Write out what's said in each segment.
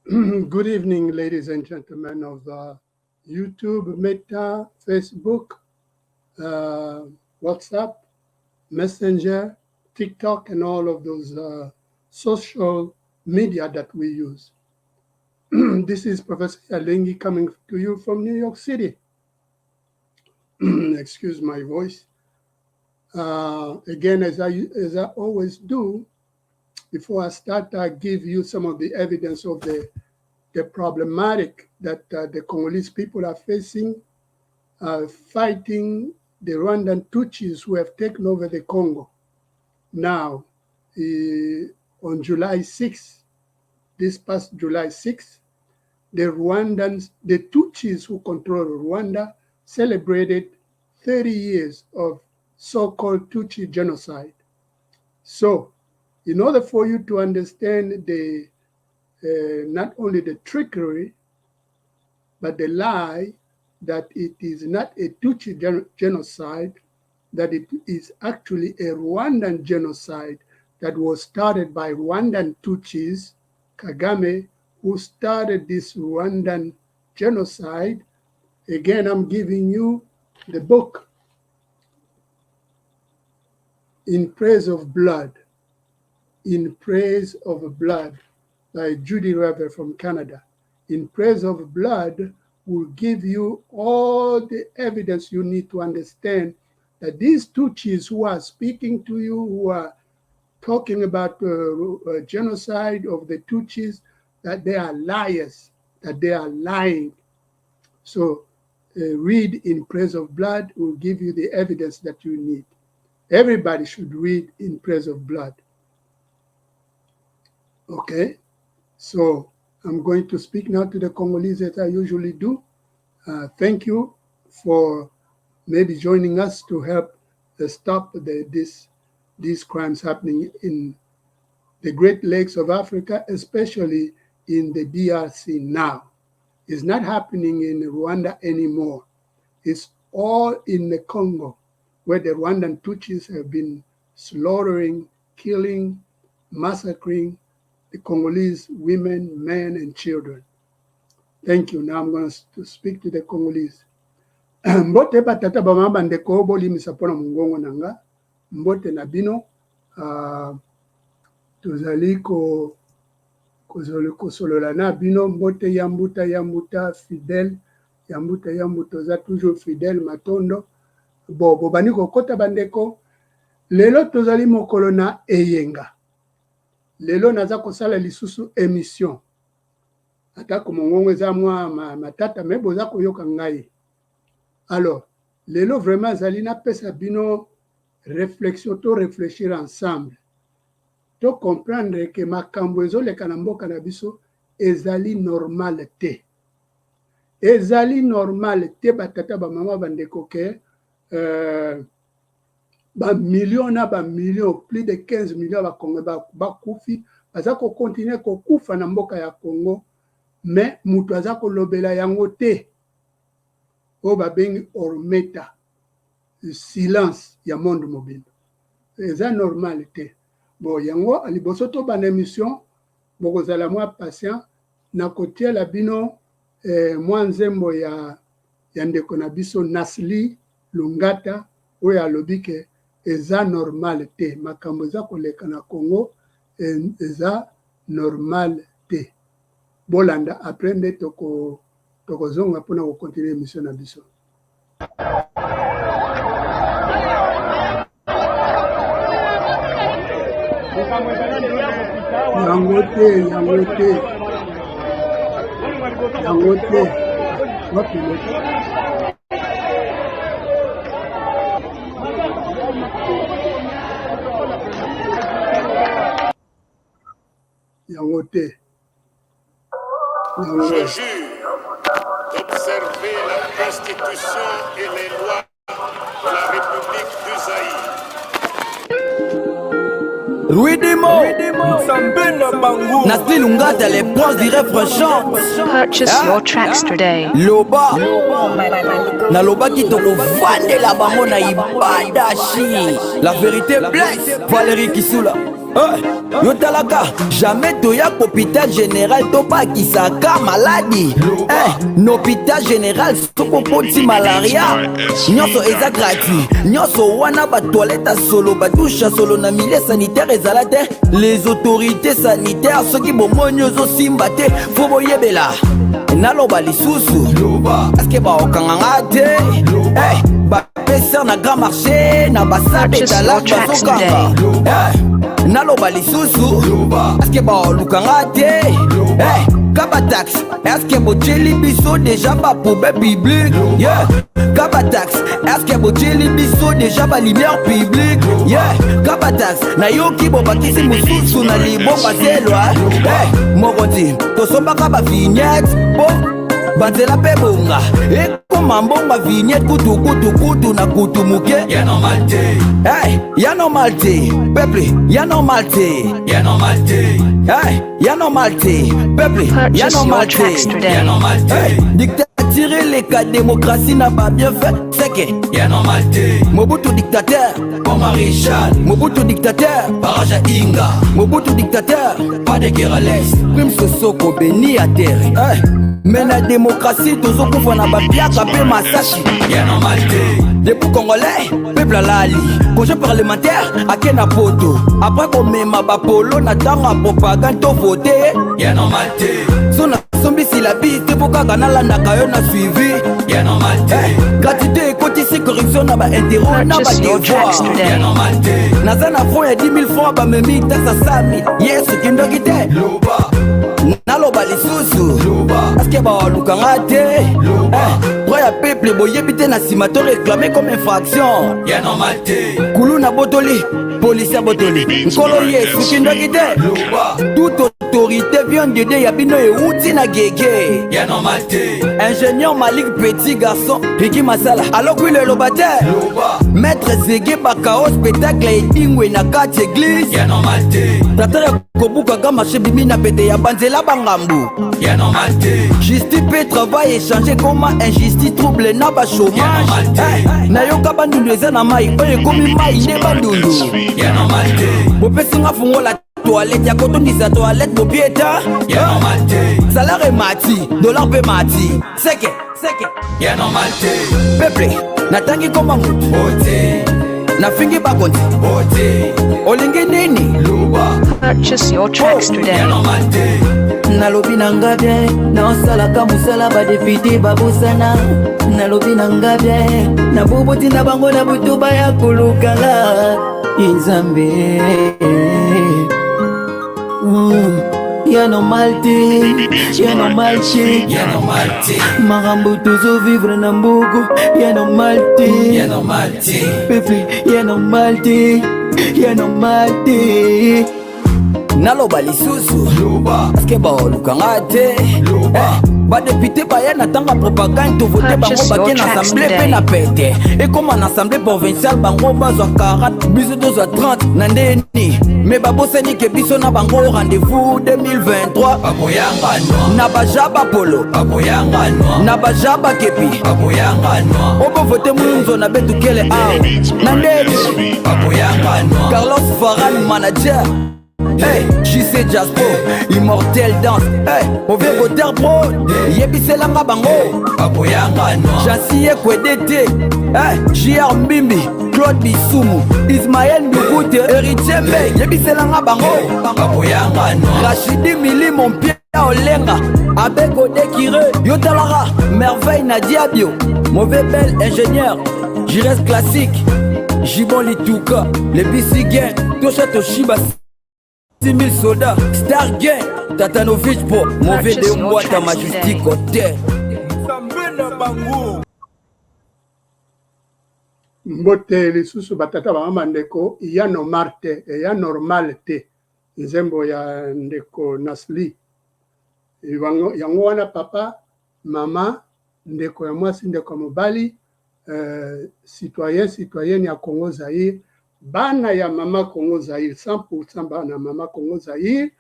Good evening, ladies and gentlemen of YouTube, Meta, Facebook, WhatsApp, Messenger, TikTok, and all of those social media that we use. This is Professor Alengi coming to you from New York City. Excuse my voice. Again, as I always do, before I start, I give you some of the evidence of the problematic that the Congolese people are facing, fighting the Rwandan Tutsis who have taken over the Congo. Now, on July 6th, this past July 6th, the Rwandans, the Tutsis who control Rwanda, celebrated 30 years of so-called Tutsi genocide. So, in order for you to understand the not only the trickery, but the lie that it is not a Tutsi genocide, that it is actually a Rwandan genocide that was started by Rwandan Tutsis, Kagame, who started this Rwandan genocide. Again, I'm giving you the book, In Praise of Blood, In Praise of Blood by Judy Rever from Canada. In Praise of Blood will give you all the evidence you need to understand that these Tutsis who are speaking to you, who are talking about genocide of the Tutsis, that they are liars, that they are lying. So read In Praise of Blood will give you the evidence that you need. Everybody should read In Praise of Blood. Okay, so I'm going to speak now to the Congolese as I usually do. Thank you for maybe joining us to help stop these crimes happening in the Great Lakes of Africa, especially in the DRC now. It's not happening in Rwanda anymore. It's all in the Congo, where the Rwandan Tutsis have been slaughtering, killing, massacring the Congolese women, men, and children. Thank you. Now I'm going to speak to the Congolese. Mbote batata, bamama, bandeko, bolimisa mpona mongongo na nga. Mbote na bino. Tozali ko kosolola na bino. Mbote ya mbuta, ya mbuta fidèle, ya mbuta, ya mbuta, oza toujours fidèle. Matondo. Bo bobandi kokɔta, bandeko. Lelo tozali mokolo na eyenga. Lelo naza kosala lisusu émission, atako mongongo eza mwa matata, mais boza koyoka ngai. Alors lelo vraiment ezali napesa bino réflexion, to réfléchir ensemble, to comprendre ke makambo ezoleka na mboka na biso ezali normal te, ezali normal te, batata, bamama, bandeko, ke bamillion na bamillion, plus de 15 millions ya bakongo bakufi, baza kocontinuer kokufa na mboka ya Congo, mais moto aza kolobela yango te. Oyo babengi omerta, silence ya monde mobimba, eza normal te. Bon, yango liboso tobanda émission, bokozala mwa patient na kotiela bino mwa nzembo ya ndeko na biso Nasli Lungata, oyo alobi ke eza normal te, makambo eza koleka na Congo eza normal te. Bolanda, après nde tokozonga mpona kocontinuer émission na biso. Yango te, yango te, yango te. Wapi loto? Yango te, yango. Je jure d'observer la Constitution et les lois de la République du Zaïre. Ruidimo Nasli Lungata, les princes du rap chante. Purchase your tracks today. Loba nalobaki, tokovandela bango na ibadashi. La vérité blesse. Valérie Kisula. Eh, yo talaka jamais toya hôpital général tobakisaka maladi eh, n'hôpital général soki okoti malaria nyonso eza gratuit nyonso wana batoilette ya solo badouche ya solo na milieu sanitaire ezala te. Les autorités sanitaires, soki bomoni ozosimba te, fo boyebela. Naloba lisusu, eske baokanganga te? Eh, bapesa na grand marché na basabe Purchase your talak tracks bazokanga. Eh, naloba lisusu, eske baolukanga te? Eh, kaba tax, eske botieli biso deja bapoubelle publique? Yeah. Kaba tax, eske botieli biso deja balumière publique? Yeah. Kaba tax, nayoki bobakisi mosusu na libongo azelwa. Hey, mokonzi, tosombaka bavignette po banzela mpe bonga ekoma mbongo vignette kutu kutu kutu na kutu moke. Ya normal te. Hey, ya normal te, peuple, ya normal te. Ya normal te. Hey, ya normal te, peuple, ya Purchase your normal tracks te. Ya today. normal te. Hey, dictature eleka démocratie na babienfait seke. Ya normal te. Mobutu dictateur. Bon maréchal. Mobutu dictateur. Barrage à Inga. Mobutu dictateur. Pas de guerre à l'est. Prime Sosoko beni ya terre. Hey, me na démocratie tozokufa na bapiaka mpe masashi. Ya normal te. Debout congolais, peuple alali congé parlementaire, ake na poto après komema bapolo na ntango ya propagande to vote. Ya normal te. So nasombisi bi te mpo kaka nalandaka yo na suivi. Ya normal te. Eh, gratuité ekotisi corruption na baintero na Purchase your tracks badevoir. Ya today. normal te. Naza na front ya 10 000 francs, bamemi taxe 100 000. Yesu kindoki te. Loba. Naloba lisusu, Loba. eske balukanga te? Loba. Eh, droit ya peuple boyebi te, na nsima to réclame comme infraction. Ya normal te. Kulu na botoli, polisi abotoli, nkolo Yesu kindoki te. Loba. Toute autorité vient de Dieu, ya bino euti na gege. Ya normal te. Ingénieur Malik, petit garçon Riki Masala alokwi leloba te. Loba. Maître Zege Bakao, spectacle edingwe na kati église. Ya normal te. Tata ya kobukaka marché bimi na pete ya banzela bangambu. Ya normal te. Justice mpe travail échange koma injustice, trouble na Ya bachômage. normal te. Eh, nayoka bandundu eza na mai oyo ekomi mai nde bandundu. Ya normal te. Bopesinga fungola toilette ya kotondisa toilette bopieta. Ya normal te. Salaire emati, dollar mpe mati, seke seke. Ya normal te. Peuple, natangi koma mutu. Ote. Nafingi bakonzi. Ote. Olingi nini? Loba. Purchase your tracks Ya today. normal te. Nalobi na nga bien, naosalaka mosala, badéputés babosana. Nalobi na nga bien, naboboti na bango na butu baya kolukanga ye Nzambe. Ya normal te, ya normal te. Ya normal te. Makambo tozovivre na mbogo, ya normal te. Ya normal te. Peuple, ya normal te, ya normal te. Naloba lisusu, Loba. eske balukanga te? Loba. Eh, badéputés baya na ntango ya propagande, tovote bango, Purchase your bake na tracks assemblée mpe today. na pete ekóma na assemblée provinciale, bango bazwa 40, biso tozwa 30 na ndeni. Me babosani ke biso na bango rendez-vous 2023. Bakoyanga. Na baja bapolo. Bakoyanga. Na baja bakepi. Bakoyanga. Obovote munzo na betukele awa na ndeni. Bakoyanga. Carlos Varan, manager. Hey, JC Jaspo, Immortel Dance. Hey, mauvais voteur pro, yebiselanga bango. Bakoyanga. Jansi Ekwede te. Hey, JR Mbimbi, Claude Bisumu, Ismaël Ndukute, Héritier Mbe, yebiselanga bango. Bakoyanga. Rachidi Mili, mon Pierre Olenga, Abeko Dekire, Yotalara, Merveille Nadia Bio, Mauvais Bel Ingénieur, Jires Classique, Gibon Lituka, les BC Gang, Tosha Toshiba, 6000 soldats, Star Gang, Tatanovic pour Mauvais Purchase de your Mbwata tracks Majestic today. Hotel. Nzambe na bango. Mbote lisusu batata, bamama, ndeko. Ya normal te, eya normal te, nzembo ya ndeko Nasli. Yango wana, papa, mama, ndeko ya mwasi, ndeko ya mobali, citoyen, citoyenne ya Congo Zaire, bana ya mama Congo Zaire, 100 bana ya mama Congo Zaire,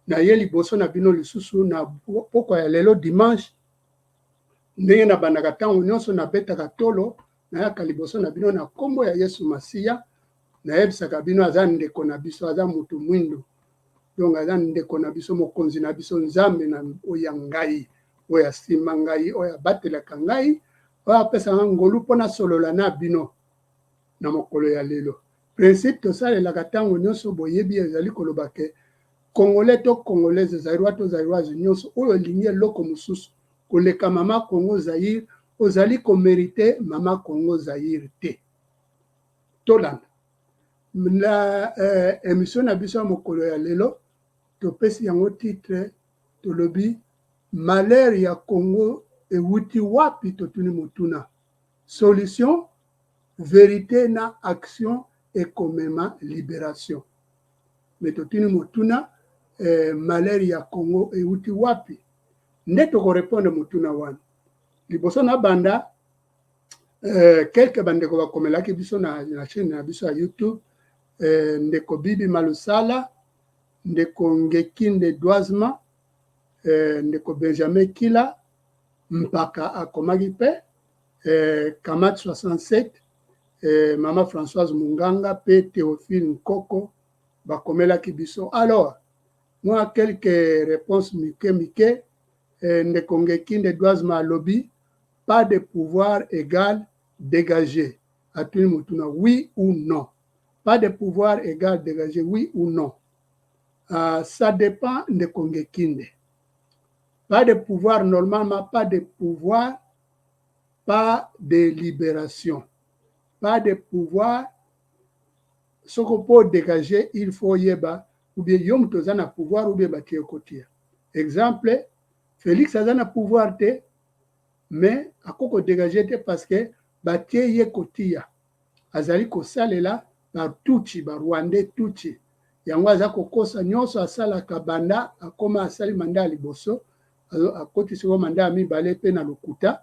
naye liboso na bino lisusu na pokwa ya lelo dimanche. Ndenge nabandaka ntango nyonso, nabetaka tolo, nayaka liboso na bino na nkombo ya Yesu Masiya. Nayebisaka bino aza ndeko na biso, aza mutu mwindu, donc aza ndeko na biso, mokonzi na biso, Nzambe na oyo ya ngai, oyo asimba ngai, oyo abatelaka ngai, oyo apesaka ngolu mpo nasolola na bino na mokolo ya lelo. Principe tosalelaka ntango nyonso, boyebi, ezali koloba ke Congolais to Congolaise, Zaïrois to Zaïroise nyonso oyo olingi eloko mosusu koleka mama Congo Zaïre, ozali komériter mama Congo Zaïre te. Tolanda na émission na biso ya mokolo ya lelo. Topesi yango titre, tolobi: "Malheur ya Congo ewuti wapi?" Totuni motuna, solution, vérité na action ekomema libération. Mais totuni motuna, malheur ya Congo ewuti wapi? Nde tokorépondre motuna wana. Liboso na banda, quelque bandeko bakomelaki biso na chaîne na biso ya YouTube, ndeko Bibi Malusala, ndeko Ngekinde Dwazma, ndeko Benjamin Kila Mpaka akomaki mpe, Kamat 67, mama Françoise Munganga mpe Théophile Nkoko bakomelaki biso. Alors, mwa quelques réponses mike mike. Ndeko Ngekinde Dwazma alobi: "Pas de pouvoir égal dégagé." Atuni motuna: oui ou non? Pas de pouvoir égal dégagé, oui ou non? Ça dépend, ndeko Ngekinde. Pas de pouvoir, normalement, pas de pouvoir, pas de libération. Pas de pouvoir, soko mpo dégager, il faut oyeba ou bien yo moto oza na pouvoir ou bien batie kotia. Exemple, Félix aza na pouvoir te, mais akoki kodégager te parce que batie ye kotia. Azali kosalela Batutsi, Barwandais tutsi. Yango aza kokosa nyonso asalaka banda akóma asali mandat ya liboso, akoti sikoyo mandat ya mibale mpe na lokuta.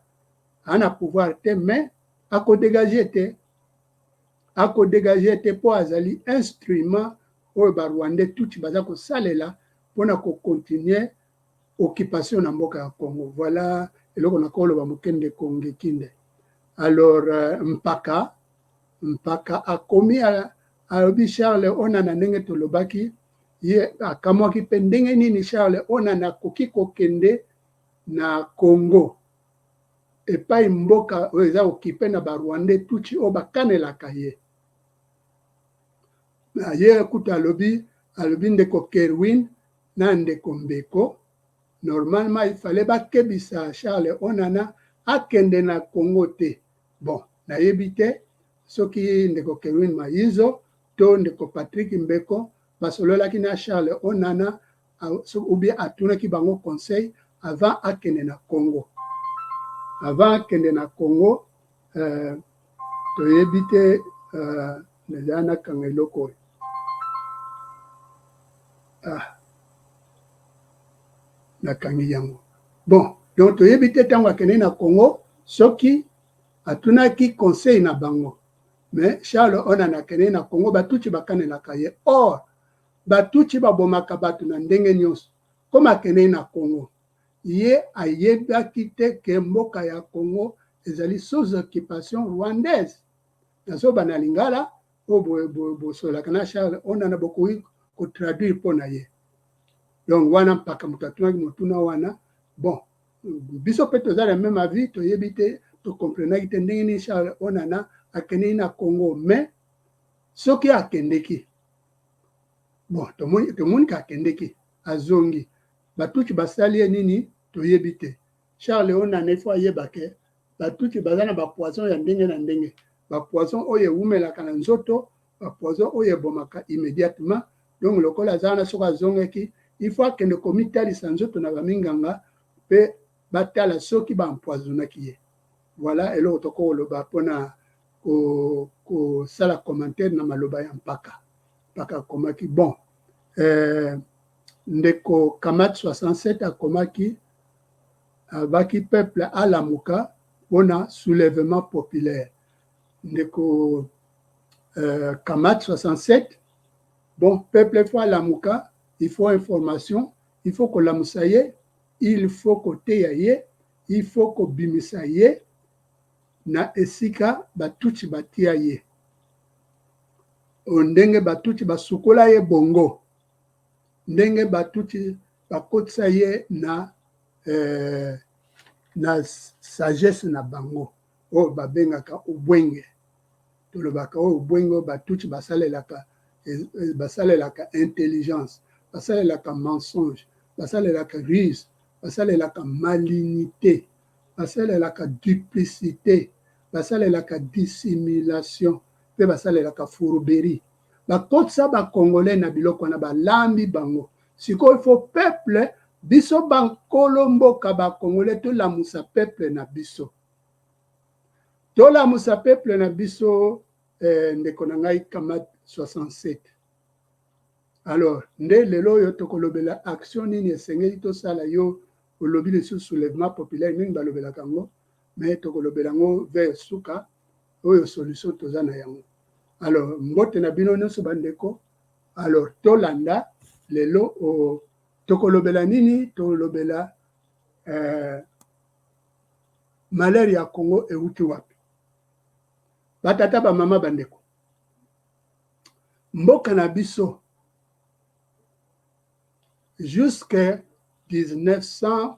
Aza na pouvoir te, mais akodégager te, akodégager te mpo azali instrument oyo Barwandais tutsi baza kosalela mpona kocontinuer occupation na mboka ya Congo. Voilà eloko nakoloba moke, ndeko Ngekinde. Alors, Mpaka Mpaka akomi, alobi Charles Onana, ndenge tolobaki, ye akamwaki mpe ndenge nini Charles Onana akoki kokende na Congo epai mboka oyo eza occupé na Barwandais tutsi oyo bakanelaka ye. Ye kutu alobi ndeko Kerwin na ndeko Mbeko, normalement il fallait bakebisa Charles Onana akende na Congo te. Bon, nayebi te soki ndeko Kerwin Mayizo to ndeko Patrick Mbeko basololaki na Charles Onana ou bien atunaki bango conseil avant akende na Congo. Avant akende na Congo, toyebi te. Nazala nakanga eloko oyo. Ah, nakangi yango. Bon, donc toyebi te ntango akende na Congo soki atunaki conseil na bango. Mais Charles Onana akende na Congo, Batutsi bakanelaka ye, or Batutsi babomaka bato na ndenge nyonso. Koma akende na Congo, ye ayebaki te ke mboka ya Congo ezali sous occupation rwandaise. Nazoba na lingala oyo bosololaka na Charles Onana, bokoki kotraduire mpo na ye. Donc wana Mpaka moto atunaki motuna wana. Bon, biso mpe toza na même avis. Toyebi te, tocomprenaki te ndenge nini Charles Onana akendeki na Congo. Mais soki akendeki, bon, tomoni ka akendeki, azongi, Batutsi basali ye nini, toyebi te. Charles Onana, il faut ayeba ke Batutsi baza na bapoison ya ndenge na ndenge, bapoison oyo ewumelaka na nzoto, bapoison oyo ebomaka immédiatement. Donc lokola aza wana, soki azongaki, il faut akende komitalisa nzoto na baminganga mpe batala soki baempoisonnaki ye. Voilà eloko tokoloba mpona kosala commentaire na maloba ya Mpaka. Mpaka akomaki. Bon, ndeko Kamat 67 akomaki, abaki peuple alamuka mpona soulèvement populaire. Ndeko Kamat 67, bon, peuple faut alamuka, il faut information, il faut kolamusa ye, il faut koteya ye, il faut kobimisa ye na esika Batutsi batia ye. Ndenge Batutsi basukola ye bongo, ndenge Batutsi bakotisa ye na sagesse na bango oyo babengaka ubwenge. Tolobaka oyo ubwenge oyo Batutsi basalelaka intelligence, basalelaka mensonge, basalelaka ruse, basalelaka malignité, basalelaka duplicité, basalelaka dissimulation mpe basalelaka fourberie. Bakotisa Bacongolais na biloko wana, balambi bango. Sikoyo ifo peuple, biso bankolo mboka Bacongolais, tolamusa peuple na biso, tolamusa peuple na biso. Ndeko na ngai Kamat 67, alors nde lelo oyo tokolobela action nini esengeli tosala. Yo olobi lisusu soulèvement populaire, mingi balobelaka yango, mais tokolobela yango vers suka, oyo solution toza na yango. Alors mbote na bino nyonso, bandeko. Alors tolanda lelo tokolobela nini. Tolobela malheur ya Congo euti wapi. Batata, bamama, bandeko, mboka na biso jusque 1900,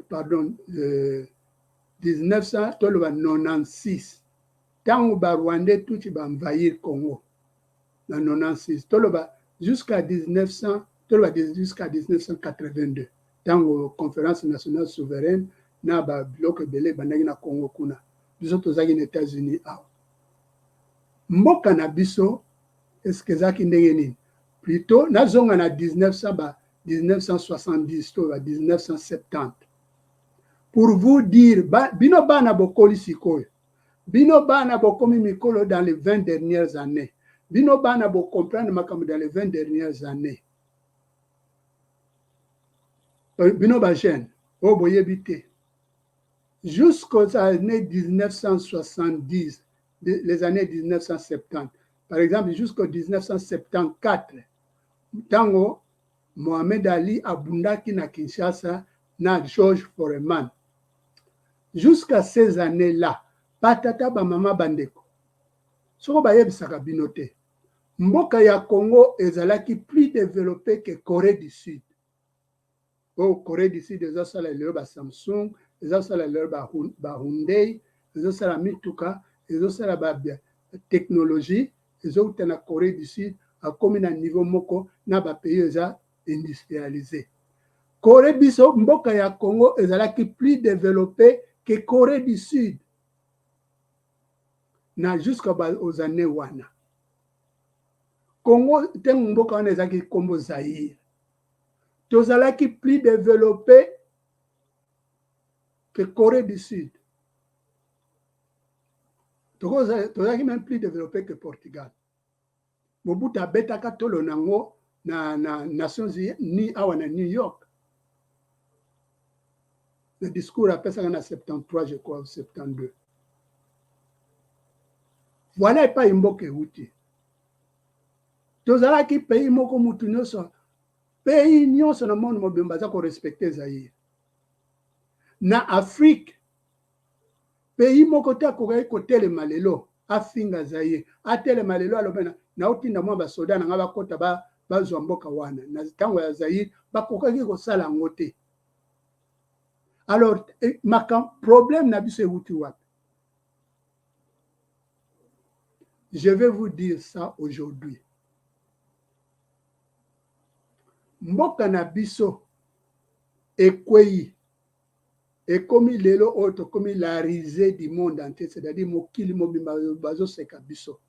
pardon, 1900, toloba 96, ntango Barwandais Tutsi baenvahir Congo na 96, toloba jusqu'à 1900, toloba jusqu'à 1982, ntango Conférence nationale souveraine na babiloko ebele ebandaki na Congo kuna, biso tozalaki na États-Unis awa. Mboka na biso eske ezalaki ndenge nini? Plutôt nazonga na 1900 ba 1970 to ba 1970 pour vous dire bino bana bokoli sikoyo, bino bana bokomi mikolo dans les 20 dernières années, bino bana bocomprendre makambo dans les 20 dernières années, bino bajeune oyo boyebi te, jusqu'aux années 1970, les années 1970 par exemple, jusqu'au 1974, ntango Mohamed Ali abundaki na Kinshasa na George Foreman, jusqu'à ces années-là, batata, bamama, bandeko, soko bayebisaka bino te, mboka ya Congo ezalaki plus développé que Corée du Sud. Oyo Corée du Sud ezosala lelo, baSamsung ezosala lelo, baHyundai ezosala mituka, ezosala batechnologie, ezouta na Corée du Sud. Akomi na niveau moko na bapays eza industrialisé. Corée, biso mboka ya Congo ezalaki plus développé que Corée du Sud na jusqu'à aux années wana. Congo, ntango mboka wana ezalaki nkombo Zaïre, tozalaki plus développé que Corée du Sud, tozalaki même plus développé que Portugal. Mobutu abetaka tolo nango na Nations Unies awa na New York, na discours apesaka na 73, je crois, 72. Voilà epai mboka euti. Tozalaki pays moko mutu nyonso, pays nyonso na monde mobimba baza korespecter Zaïre. Na Afrique, pays moko te akokaki kotelema lelo afinga Zaïre, atelema lelo aloba naotinda mwa basoda na nga bakɔta bazwa mboka wana. Na ntango ya Zaïre bakokaki kosala yango te. Alors maka problème na biso euti wapi? Je vais vous dire ça aujourd'hui. Mboka na biso ekwei, ekomi lelo oyo tokomi la risée du monde entier, c'est-à-dire mokili mobimba bazoseka biso.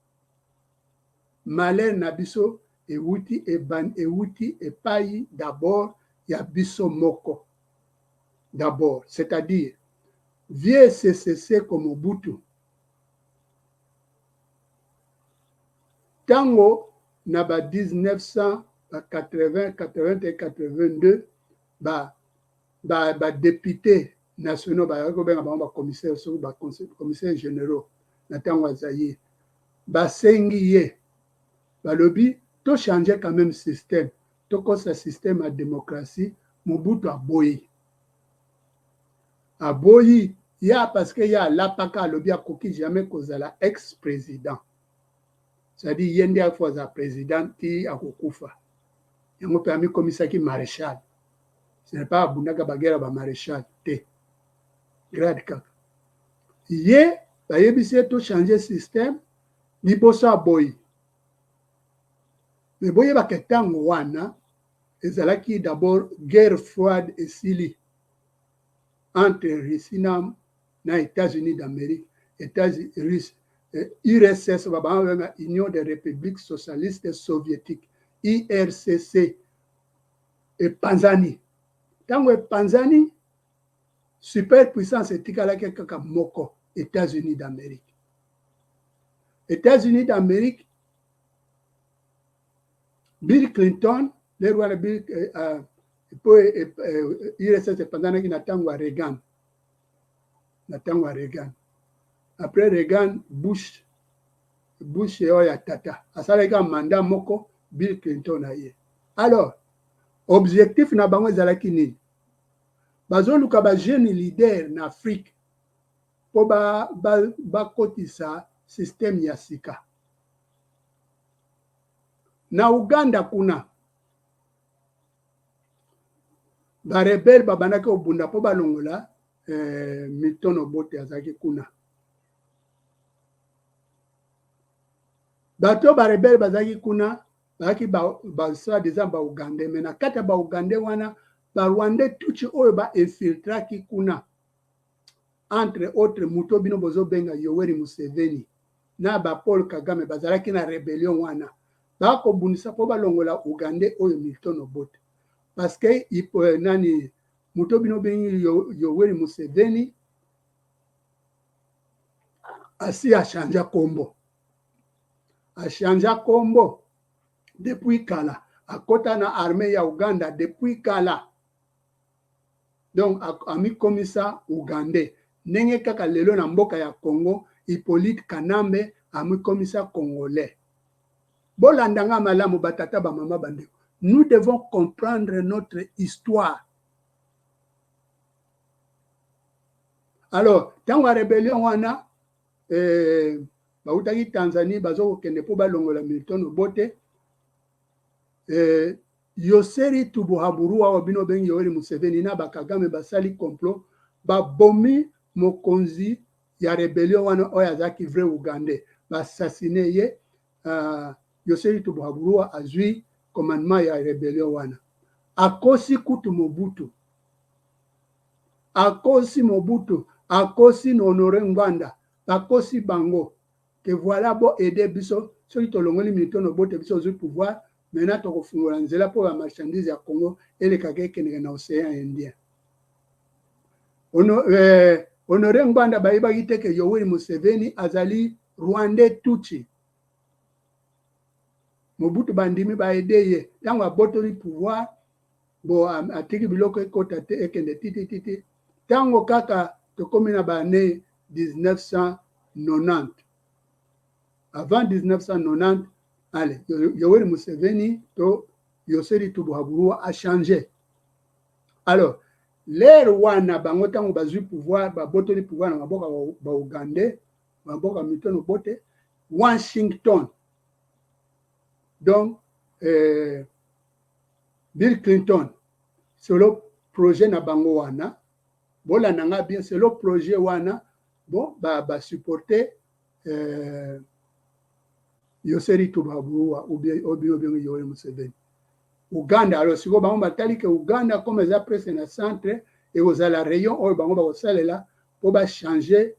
Malheur na biso ewuti epai d'abord ya biso moko d'abord, c'est-à-dire vieux Sese Seko Mobutu. Ntango na ba 1980, 81, 82, badéputé nationaux bazalaki kobenga bango bacommissaire, soki bacommissaire généraux na ntango ya Zaïre, basengi ye, balobi tochange quand même système, tokosa système ya démocratie. Mobutu aboyi, aboyi. Ya parce que ye alapaka, alobi akoki jamais kozala ex président, c'est-à-dire ye nde afo azala président ti akokufa. Yango mpe amikomisaki maréchal. Ce n'est pas abundaka baguerre ya bamaréchal te, grade kaka. Ye bayebisi ye tochange système liboso, aboyi. Me boyebaka, ntango wana ezalaki d'abord guerre froide esili entre Russie na États-Unis d'Amérique. États Russe, URSS, babenga Union des républiques socialistes soviétiques, URSS, epanzani. Ntango epanzani, superpuissance etikalaki kaka moko, États-Unis d'Amérique. États-Unis d'Amérique, Bill Clinton lero wana. Bill po URSS epanzanaki na ntango ya Reagan, na ntango ya Reagan. Après Reagan, Bush. Bush oyo ya tata asalaki kaka mandat moko, Bill Clinton na ye. Alors objectif na bango ezalaki nini? Bazoluka bajeune leader na Afrique mpo bakotisa ba système ya sika. Na Uganda kuna, barebelles babandaki kobunda mpo balongola Milton Obote azalaki kuna. Bato oyo barebelles bazalaki kuna bazalaki basoi-disant baugandais, mais na kati ya baugandais wana, barwandais tutsi oyo bainfiltraki kuna, entre autres moto bino bozobenga Yoweri Museveni na baPaul Kagame, bazalaki na rébellion wana, bakobundisa mpo balongola ugandais oyo Milton Obote, parce que nani, moto bino bengi Yoweri Museveni asi achangea kombo, achangea kombo depuis kala, akota na armée ya Uganda depuis kala. Donc amikomisa ugandais, ndenge kaka lelo na mboka ya Congo, Hippolyte Kanambe amikomisa congolais. Bolanda nga malamu, batata, bamama, bandeko, nous devons comprendre notre histoire. Alors ntango ya rébellion wana, bautaki Tanzanie, bazokokende mpo balongola Milton Obote. Yoseri Tubuhaburu awa bino bengi Yoweri Museveni na bakagame basali complot, babomi mokonzi ya rébellion wana oyo azalaki vrai ugandais, baassassine ye. Yoseri Tubuhaburua azwi commandement ya rébellion wana. Akosi kutu Mobutu, akosi Mobutu, akosi Honore Ngbanda, bakosi bango ke voilà, bo aider biso, soki tolongoli Milton Obote, biso ozwi pouvoir, maintenant tokofungola nzela mpo bamarchandise ya Congo elekaka, ekendeke na océan Indien. Honore Ngbanda bayebaki te ke Yoweri Museveni azali rwandais tutsi. Mobutu bandimi baaider ye. Ntango abotoli pouvoir, bo atiki biloko ekota te, ekende titititi. Ntango kaka tokomi na baannée 1990, avant 1990, ale Yoweri Museveni to Yoseri Tubuhaburua achange. Alors l'heure wana bango ntango bazwi pouvoir, babotoli pouvoir na maboko baugandais, maboko ya Milton Obote, Washington, donc Bill Clinton, selo projet na bango wana, bolanda nga bien, selo projet wana, bon, basupporte Yoseri Tubuhaburua oyo bengi Yoweri Museveni. Uganda, alors sikoyo bango batali ke Uganda comme eza presque na centre, ekozala rayon oyo bango bakosalela mpo bachange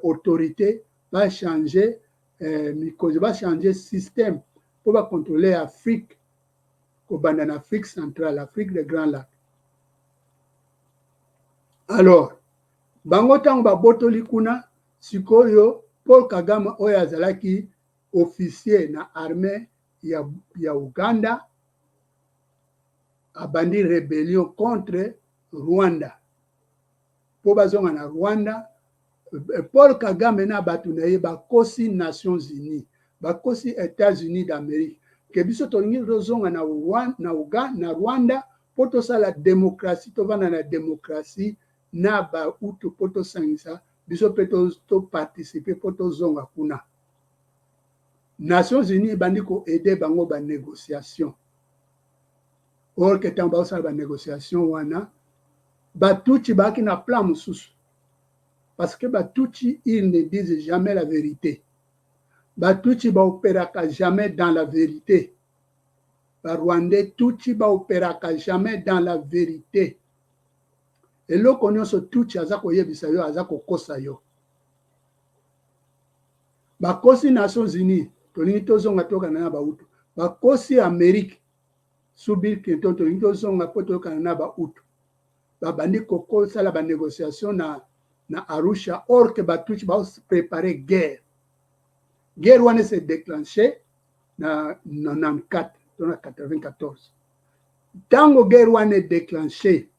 autorité, bachange mikonzi, bachange système mpo bacontrôle Afrique, kobanda na Afrique centrale, Afrique de Grand Lac. Alors bango ntango babotoli kuna, sikoyo Paul Kagame oyo azalaki officier na armée ya Uganda abandi rébellion contre Rwanda mpo bazonga na Rwanda. Paul Kagame na bato na ye bakosi Nations Unies, bakosi États-Unis d'Amérique ke biso tolingi tozonga na Rwanda mpo tosala démocratie, tovanda na démocratie. na Bahutu mpo tosangisa biso mpe toparticipe mpo tozonga kuna. Nations Unies ebandi koaider bango banégociation. Or que ntango bazosala banégociation wana, Batutsi baaki na plan mosusu, parce que Batutsi, ils ne disent jamais la vérité. Batutsi baopéraka jamais dans la vérité. Barwandais Tutsi baopéraka jamais dans la vérité. Eloko nyonso Tutsi aza koyebisa yo, aza kokosa yo. Bakosi Nations Unies, tolingi tozonga tokana na Bahutu. Bakosi Amérique sous Bill Clinton, tolingi tozonga mpo toyokana na Bahutu. Babandi kokosala banégociation na Arusha, or que Batutsi baoprépare guerre. Guerre wana s'est déclenché na 94 to na 94. Ntango guerre wana edéclenché,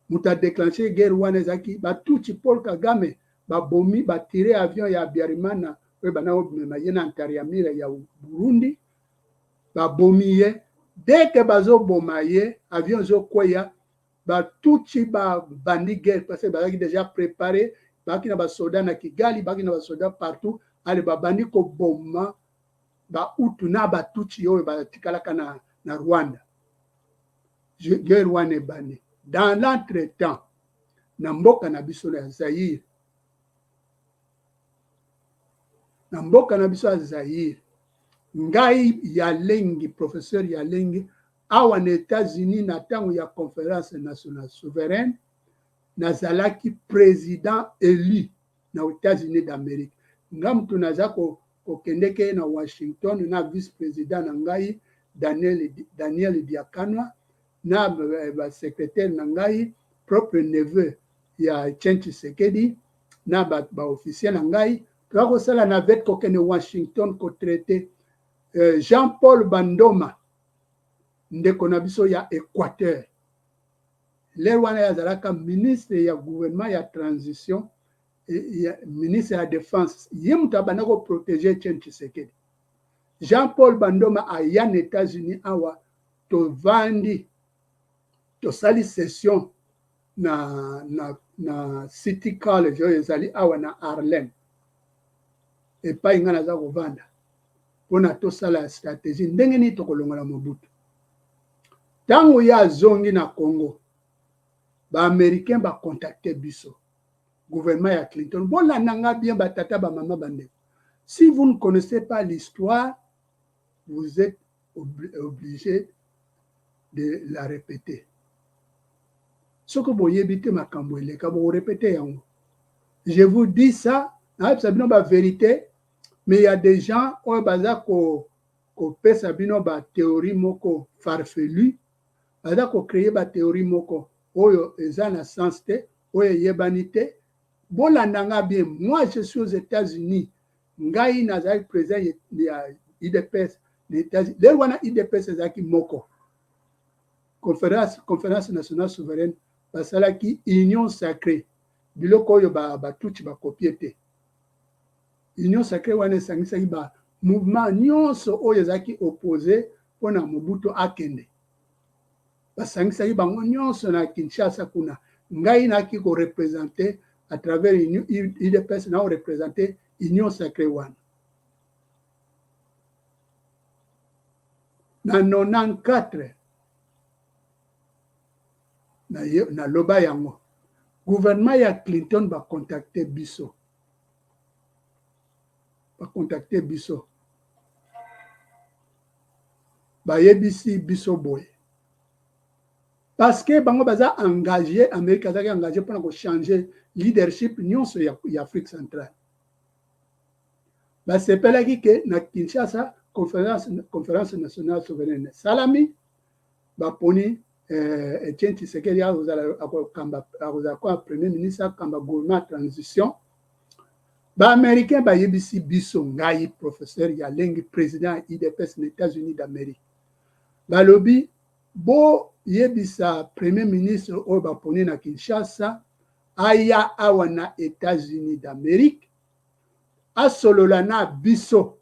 moto adéclenché guerre wana ezalaki Batutsi, Paul Kagame. Babomi, batire avion ya Habyarimana oyo banda komema ye na Ntaryamira ya Burundi. Babomi ye. Dès que bazoboma ye, avion ezokweya, Batutsi babandi guerre, parce que bazalaki déjà préparé, bazalaki na basoda na Kigali, bazalaki na basoda partout. Ale, babandi koboma Bahutu na Batutsi oyo batikalaka na Rwanda. Guerre wana ebandi. Dans l'entretemps, na mboka na biso ya Zaire, na mboka na biso ya Zaire, ngai Yalengi, professeur Yalengi, awa na États-Unis, na ntango ya Conférence nationale souveraine, nazalaki président élu na États-Unis d'Amérique. Nga mutu naza kokendeke na Washington na vice président na ngai Daniel Diakanwa, na basecrétaire na ngai, propre neveu ya Etienne Tshisekedi, na baofficier na ngai. Toza kosala navette kokende Washington kotraiter. Jean Paul Bandoma, ndeko na biso ya Équateur, l'heure wana ye azalaka ministre ya gouvernement ya transition, ya ministre ya défense. Ye moto abanda koprotéger Etienne Tshisekedi. Jean Paul Bandoma aya na États-Unis awa, tovandi, tosali session na City College oyo ezali awa na Harlem, epai ngai naza kovanda, mpona tosala stratégie ndenge nini tokolongola Mobutu. Ntango ye azongi na Congo, Baaméricain bacontacte biso, gouvernement ya Clinton. Bolanda nga bien, batata, bamama, bandeko. Si vous ne connaissez pas l'histoire, vous êtes obligé de la répéter. Soki boyebi te makambo eleka, bokorépéter yango. Je vous dis ça, nayebisa bino bavérité, mais il y a des gens oyo baza kopesa bino bathéorie moko farfelu, baza kocréer bathéorie moko oyo eza na sens te, oyo eyebani te. Bolanda nga bien. Moi, je suis aux États-Unis. Ngai nazalaki président ya UDPS na États-Unis. L'heure wana UDPS ezalaki moko. Conférence nationale souveraine, basalaki union sacrée, biloko oyo Batutsi bakopie te. Union sacrée wana esangisaki ba mouvement nyonso oyo ezalaki opposé mpona Mobutu akende. Basangisaki bango nyonso na Kinshasa kuna. Ngai naki koreprésenter à travers UDPS, na koreprésenter union sacrée wana. Na 94, naloba yango, gouvernement ya Clinton bacontacte biso, bacontacte biso, bayebisi biso boye, parce que bango baza engagé, Amérique azalaki engagé mpona kochanger leadership nyonso ya Afrique centrale. Basepelaki ke na Kinshasa conférence nationale souveraine esalami, baponi Etienne Tshisekedi akozala kwa premier ministre, akamba gouvernement transition. Baaméricain bayebisi biso, ngai professeur Yalengi, président ya UDPS na États-Unis d'Amérique, balobi: boyebisa premier ministre oyo baponi na Kinshasa aya awa na États-Unis d'Amérique, asolola na biso,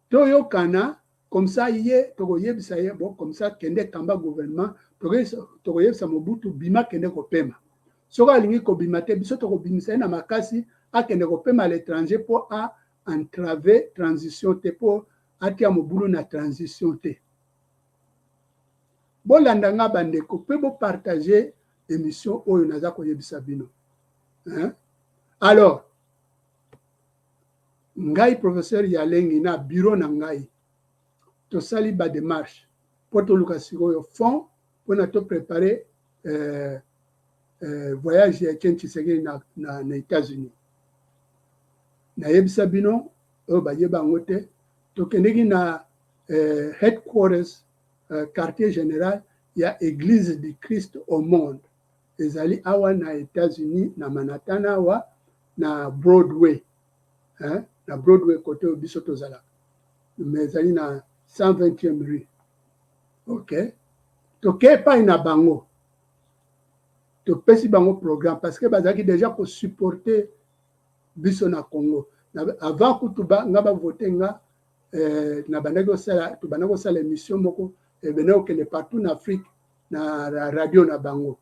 toyokana. Comme ça ye tokoyebisa ye: bon, comme ça kende kamba gouvernement. Tokoyebisa Mobutu: bima, kende kopema. Soki alingi kobima te, biso tokobimisa ye na makasi, akende kopema à l'étranger mpo a entrave transition te, mpo atia mobulu na transition te. Bolanda nga bandeko mpe bopartage émission oyo naza koyebisa bino, hein? Alors ngai professeur Yalengi na bureau na ngai tosali ba démarche mpo toluka sikoyo fond mpona toprépare voyage ya Etienne Tshisekedi na États-Unis. Nayebisa bino oyo bayeba yango te, tokendeki na headquarters, quartier général ya Église du Christ au monde. Ezali awa na États-Unis, na Manhattan awa na Broadway, hein? Na Broadway côté oyo biso tozalaka, mais ezali na 120e rue. Ok, toke epai na bango, topesi bango programme parce que bazalaki déjà kosupporter biso na Congo avant kutu nga bavote nga. Nabandaki kosala, tobandaki kosala émission moko ebende kokende partout na Afrique na radio na bango.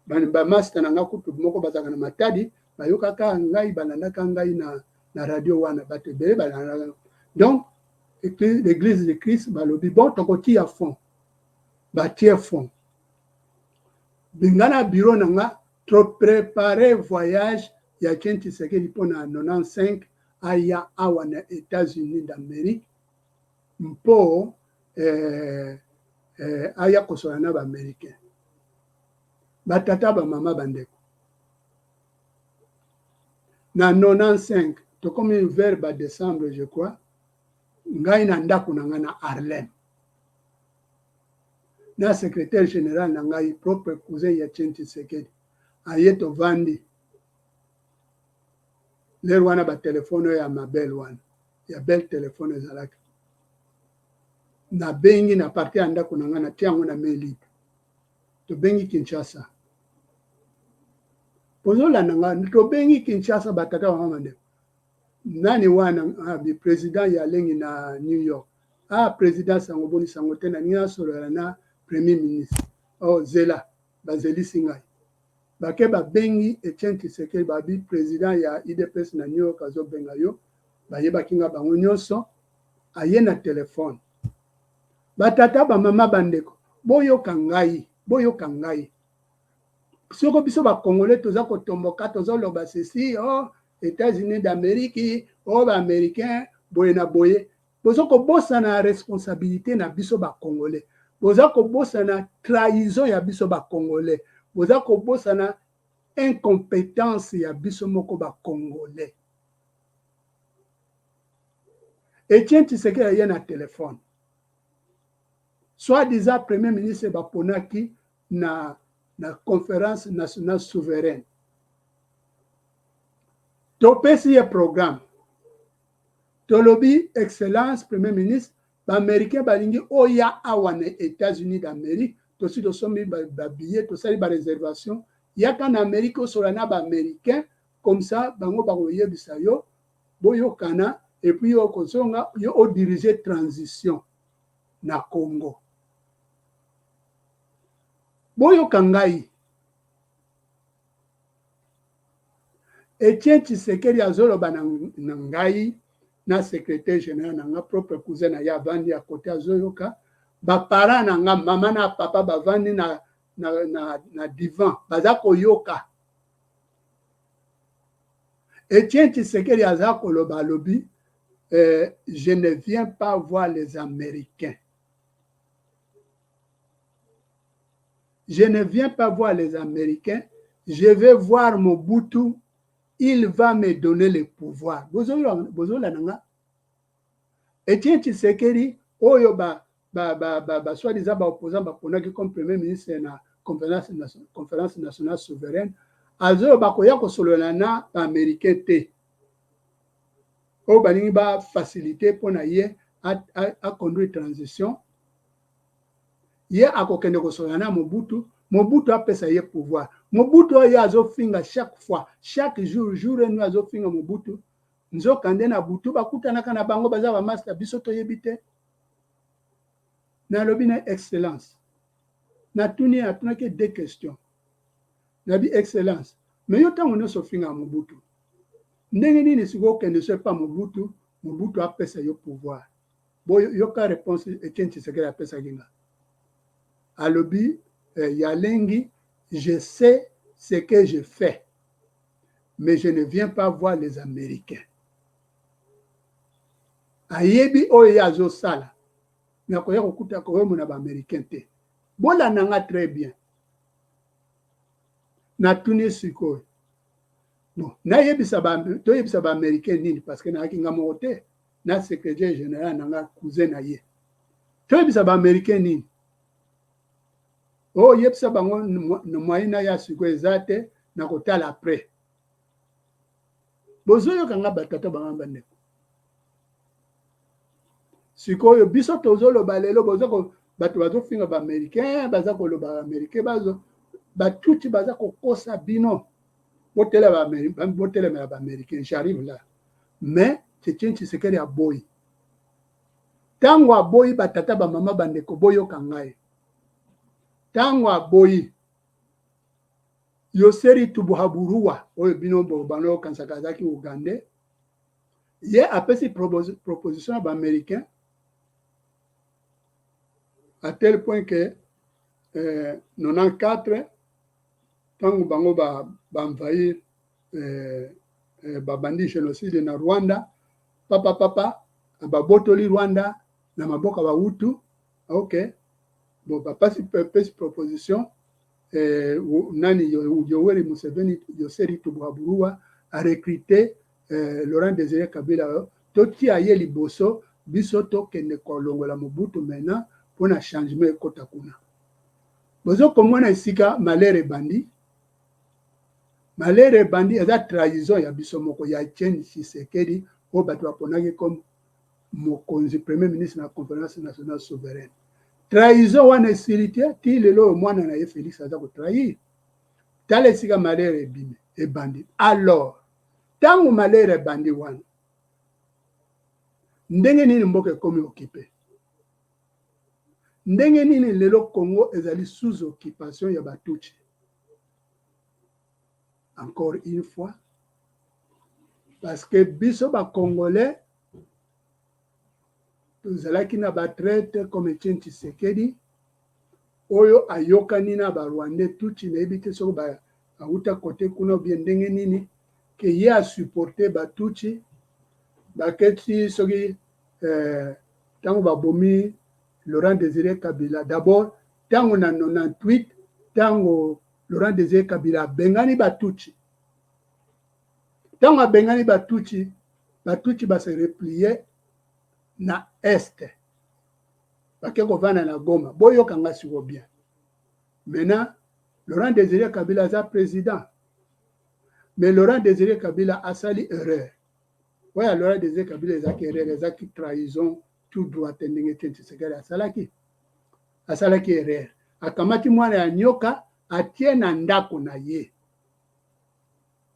Bamaster na nga kutu moko bazalaka na Matadi, bayokaka ngai, balandaka ngai na radio wana, bato ebele balandaka. Donc l'Église de Christ balobi: bon, tokotia fond. Batie fond. Nga na bureau na nga toprépare voyage ya Etienne Tshisekedi mpona 95 aya awa na États-Unis d'Amérique mpo aya kosola na baaméricain. Batata, bamama, bandeko, na 95, tokomi vers badécembre je crois, ngai na ndako na ngai na Harlem na secrétaire général na ngai, propre cousin ya Etienne Tshisekedi, aye. Tovandi lere wana, batelefone oyo ya mabele wana ya bel telefone ezalaki. Nabengi na partir ya ndako na ngai, natia yango na main libre. Tobengi Kinshasa, bozolanda nga, tobengi Kinshasa. Batata, bamama, bandeko, nani wana? Abi président Yalengi na New York. Ah, président, sango boni? Sango te, naningi nasolola na premier ministre. Oh, zela. Bazelisi ngai, bake babengi Etienne Tshisekedi, babi président ya UDPS na New York azobenga yo. Bayebaki nga bango nyonso. Aye na telefone. Batata, bamama, bandeko, boyoka ngai, boyoka ngai. Soko biso bacongolais toza kotomboka, tozoloba ceci: oh, États-Unis d'Amérique, oh, baaméricain boye na boye. Boza kobosana responsabilité na biso bacongolais, boza kobosana trahison ya biso bacongolais, boza kobosana incompétence ya biso moko bacongolais. Etienne Tshisekedi aye na telefone, soi-disant premier ministre baponaki na Conférence nationale souveraine. Topesi ye programme, tolobi: excellence premier ministre, baaméricain balingi oya awa na États-Unis d'Amérique. Tosi tosombi babillet, tosali baréservation. Yaka na Amérique, osola na baaméricain, comme ça bango bakoyebisa yo, boyokana, et puis yo kozonga, yo odirige transition na Congo. Boyoka ngai, Etienne Tshisekedi azoloba na ngai na secrétaire général na nga, propre cousin na ye avandi ya kote, azoyoka. Baparent na nga, mama na papa, bavandi na divan, baza koyoka. Etienne Tshisekedi aza koloba, alobi: je ne viens pas voir les Américains, je ne viens pas voir les Américains, je vais voir Mobutu, il va me donner le pouvoir. Bozolanda nga, Etienne Tshisekedi oyo ba soi-disant baopposant baponaki comme premier ministre na Conférence nationale souveraine, azoyo bakoya kosolola na baaméricain te oyo balingi bafacilité mpo na ye aconduire transition. Ye akokende kosolola na Mobutu, Mobutu apesa ye pouvoir. Mobutu oyo azofinga chaque fois, chaque jour, jour et nuit azofinga Mobutu, nzoka nde na butu bakutanaka na bango, baza bamaster, biso toyebi te. Nalobi na excellence, natuni, atunaki deux questions. Nabi excellence, mais yo ntango nyonso ofingaka Mobutu, ndenge nini sikoyo okende so epa Mobutu, Mobutu apesa yo pouvoir? Boyoka réponse Etienne Tshisekedi apesaki nga. Alobi yalengi, je sais ce que je fais, mais je ne viens pas voir les Américains. Ayebi oyo ye azosala, nakoya kokuta koyomona baaméricain te. Bolanda nga très bien. Natuni sikoyo, bon, nayebisa, toyebisa baaméricain nini? Parce que nayaki nga moko te, na secrétaire général na nga, cousin na ye. Toyebisa baaméricain nini? Oyo yebisa bango moyen na ya sikoyo eza te, na kotala après. Bozoyoka nga, batata, banga, bandeko? Sikoyo biso tozoloba lelo, boza bato bazofinga baaméricain, baza koloba baaméricain bazo batuti, baza kokosa bino. Botelemela baaméricain, j'arrive là. Mais Etienne Tshisekedi aboyi. Ntango aboyi, batata, bamama, bandeko, boyoka ngai. Ntango aboyi, Yoseri Tibuhaburwa, oyo bino bano okanisaka azalaki ugandais, ye apesi proposition ya baaméricain à tel point que 94, ntango bango baenvahir, babandi génocide na Rwanda, papa papa, babotoli Rwanda na maboko ya Bahutu. Ok, bon, bapasi pesi proposition, nani, Yoweri Museveni, Yoseri Tibuhaburwa arecruté Laurent Désiré Kabila, totia ye liboso, biso tokende kolongola Mobutu maintenant mpona changement ekota kuna. Bozokomona esika malheur ebandi. Malheur ebandi, eza trahison ya biso moko ya Etienne Tshisekedi, oyo bato baponaki comme mokonzi, premier ministre na Conférence nationale souveraine. Trahison wana esili te ti lelo oyo mwana na ye Félix aza kotrahir. Tala esika malheur ebimi, ebandi. Alors ntango malheur ebandi wana, ndenge nini mboka ekomi occupé? Ndenge nini lelo Congo ezali sous occupation ya Batutsi? Encore une fois, parce que biso bacongolais tozalaki na batraître comme Etienne Tshisekedi, oyo ayokani na barwandais tutsi. Nayebi te soki auta kote kuna bien, ndenge nini ke ye asupporte Batutsi baketi. Soki ntango babomi Laurent Désiré Kabila, d'abord ntango na 98, ntango Laurent Désiré Kabila abengani Batutsi, ntango abengani Batutsi, Batutsi base replier na Est, bake kovanda na Goma. Boyoka nga siko bien. Maintenant Laurent Désiré Kabila aza président, mais Laurent Désiré Kabila asali erreur. Oyo Laurent Désiré Kabila ezalaki erreur, ezalaki trahison tout droit te. Ndenge Etienne Tshisekedi asalaki, asalaki erreur, akamati mwana ya nyoka, atie na ndako na ye.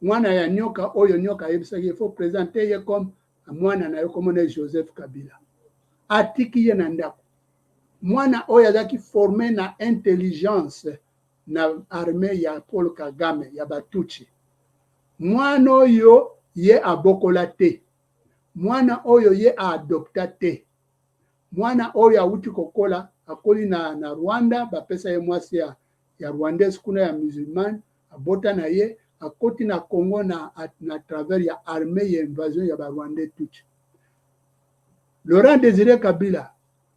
Mwana ya nyoka oyo nyoka ayebisaki il faut présenter ye comme mwana na ye, komona Joseph Kabila, atiki ye na ndako. Mwana oyo azalaki formé na intelligence na armée ya Paul Kagame ya Batutsi. Mwana oyo ye abokola te, mwana oyo ye aadopta te, mwana oyo awuti kokola, akoli na Rwanda, bapesa ye mwasi ya rwandaise kuna, ya musulmane, abota na ye, akoti na Congo na travers ya armée ya invasion ya barwandais tutsi. Laurent Désiré Kabila,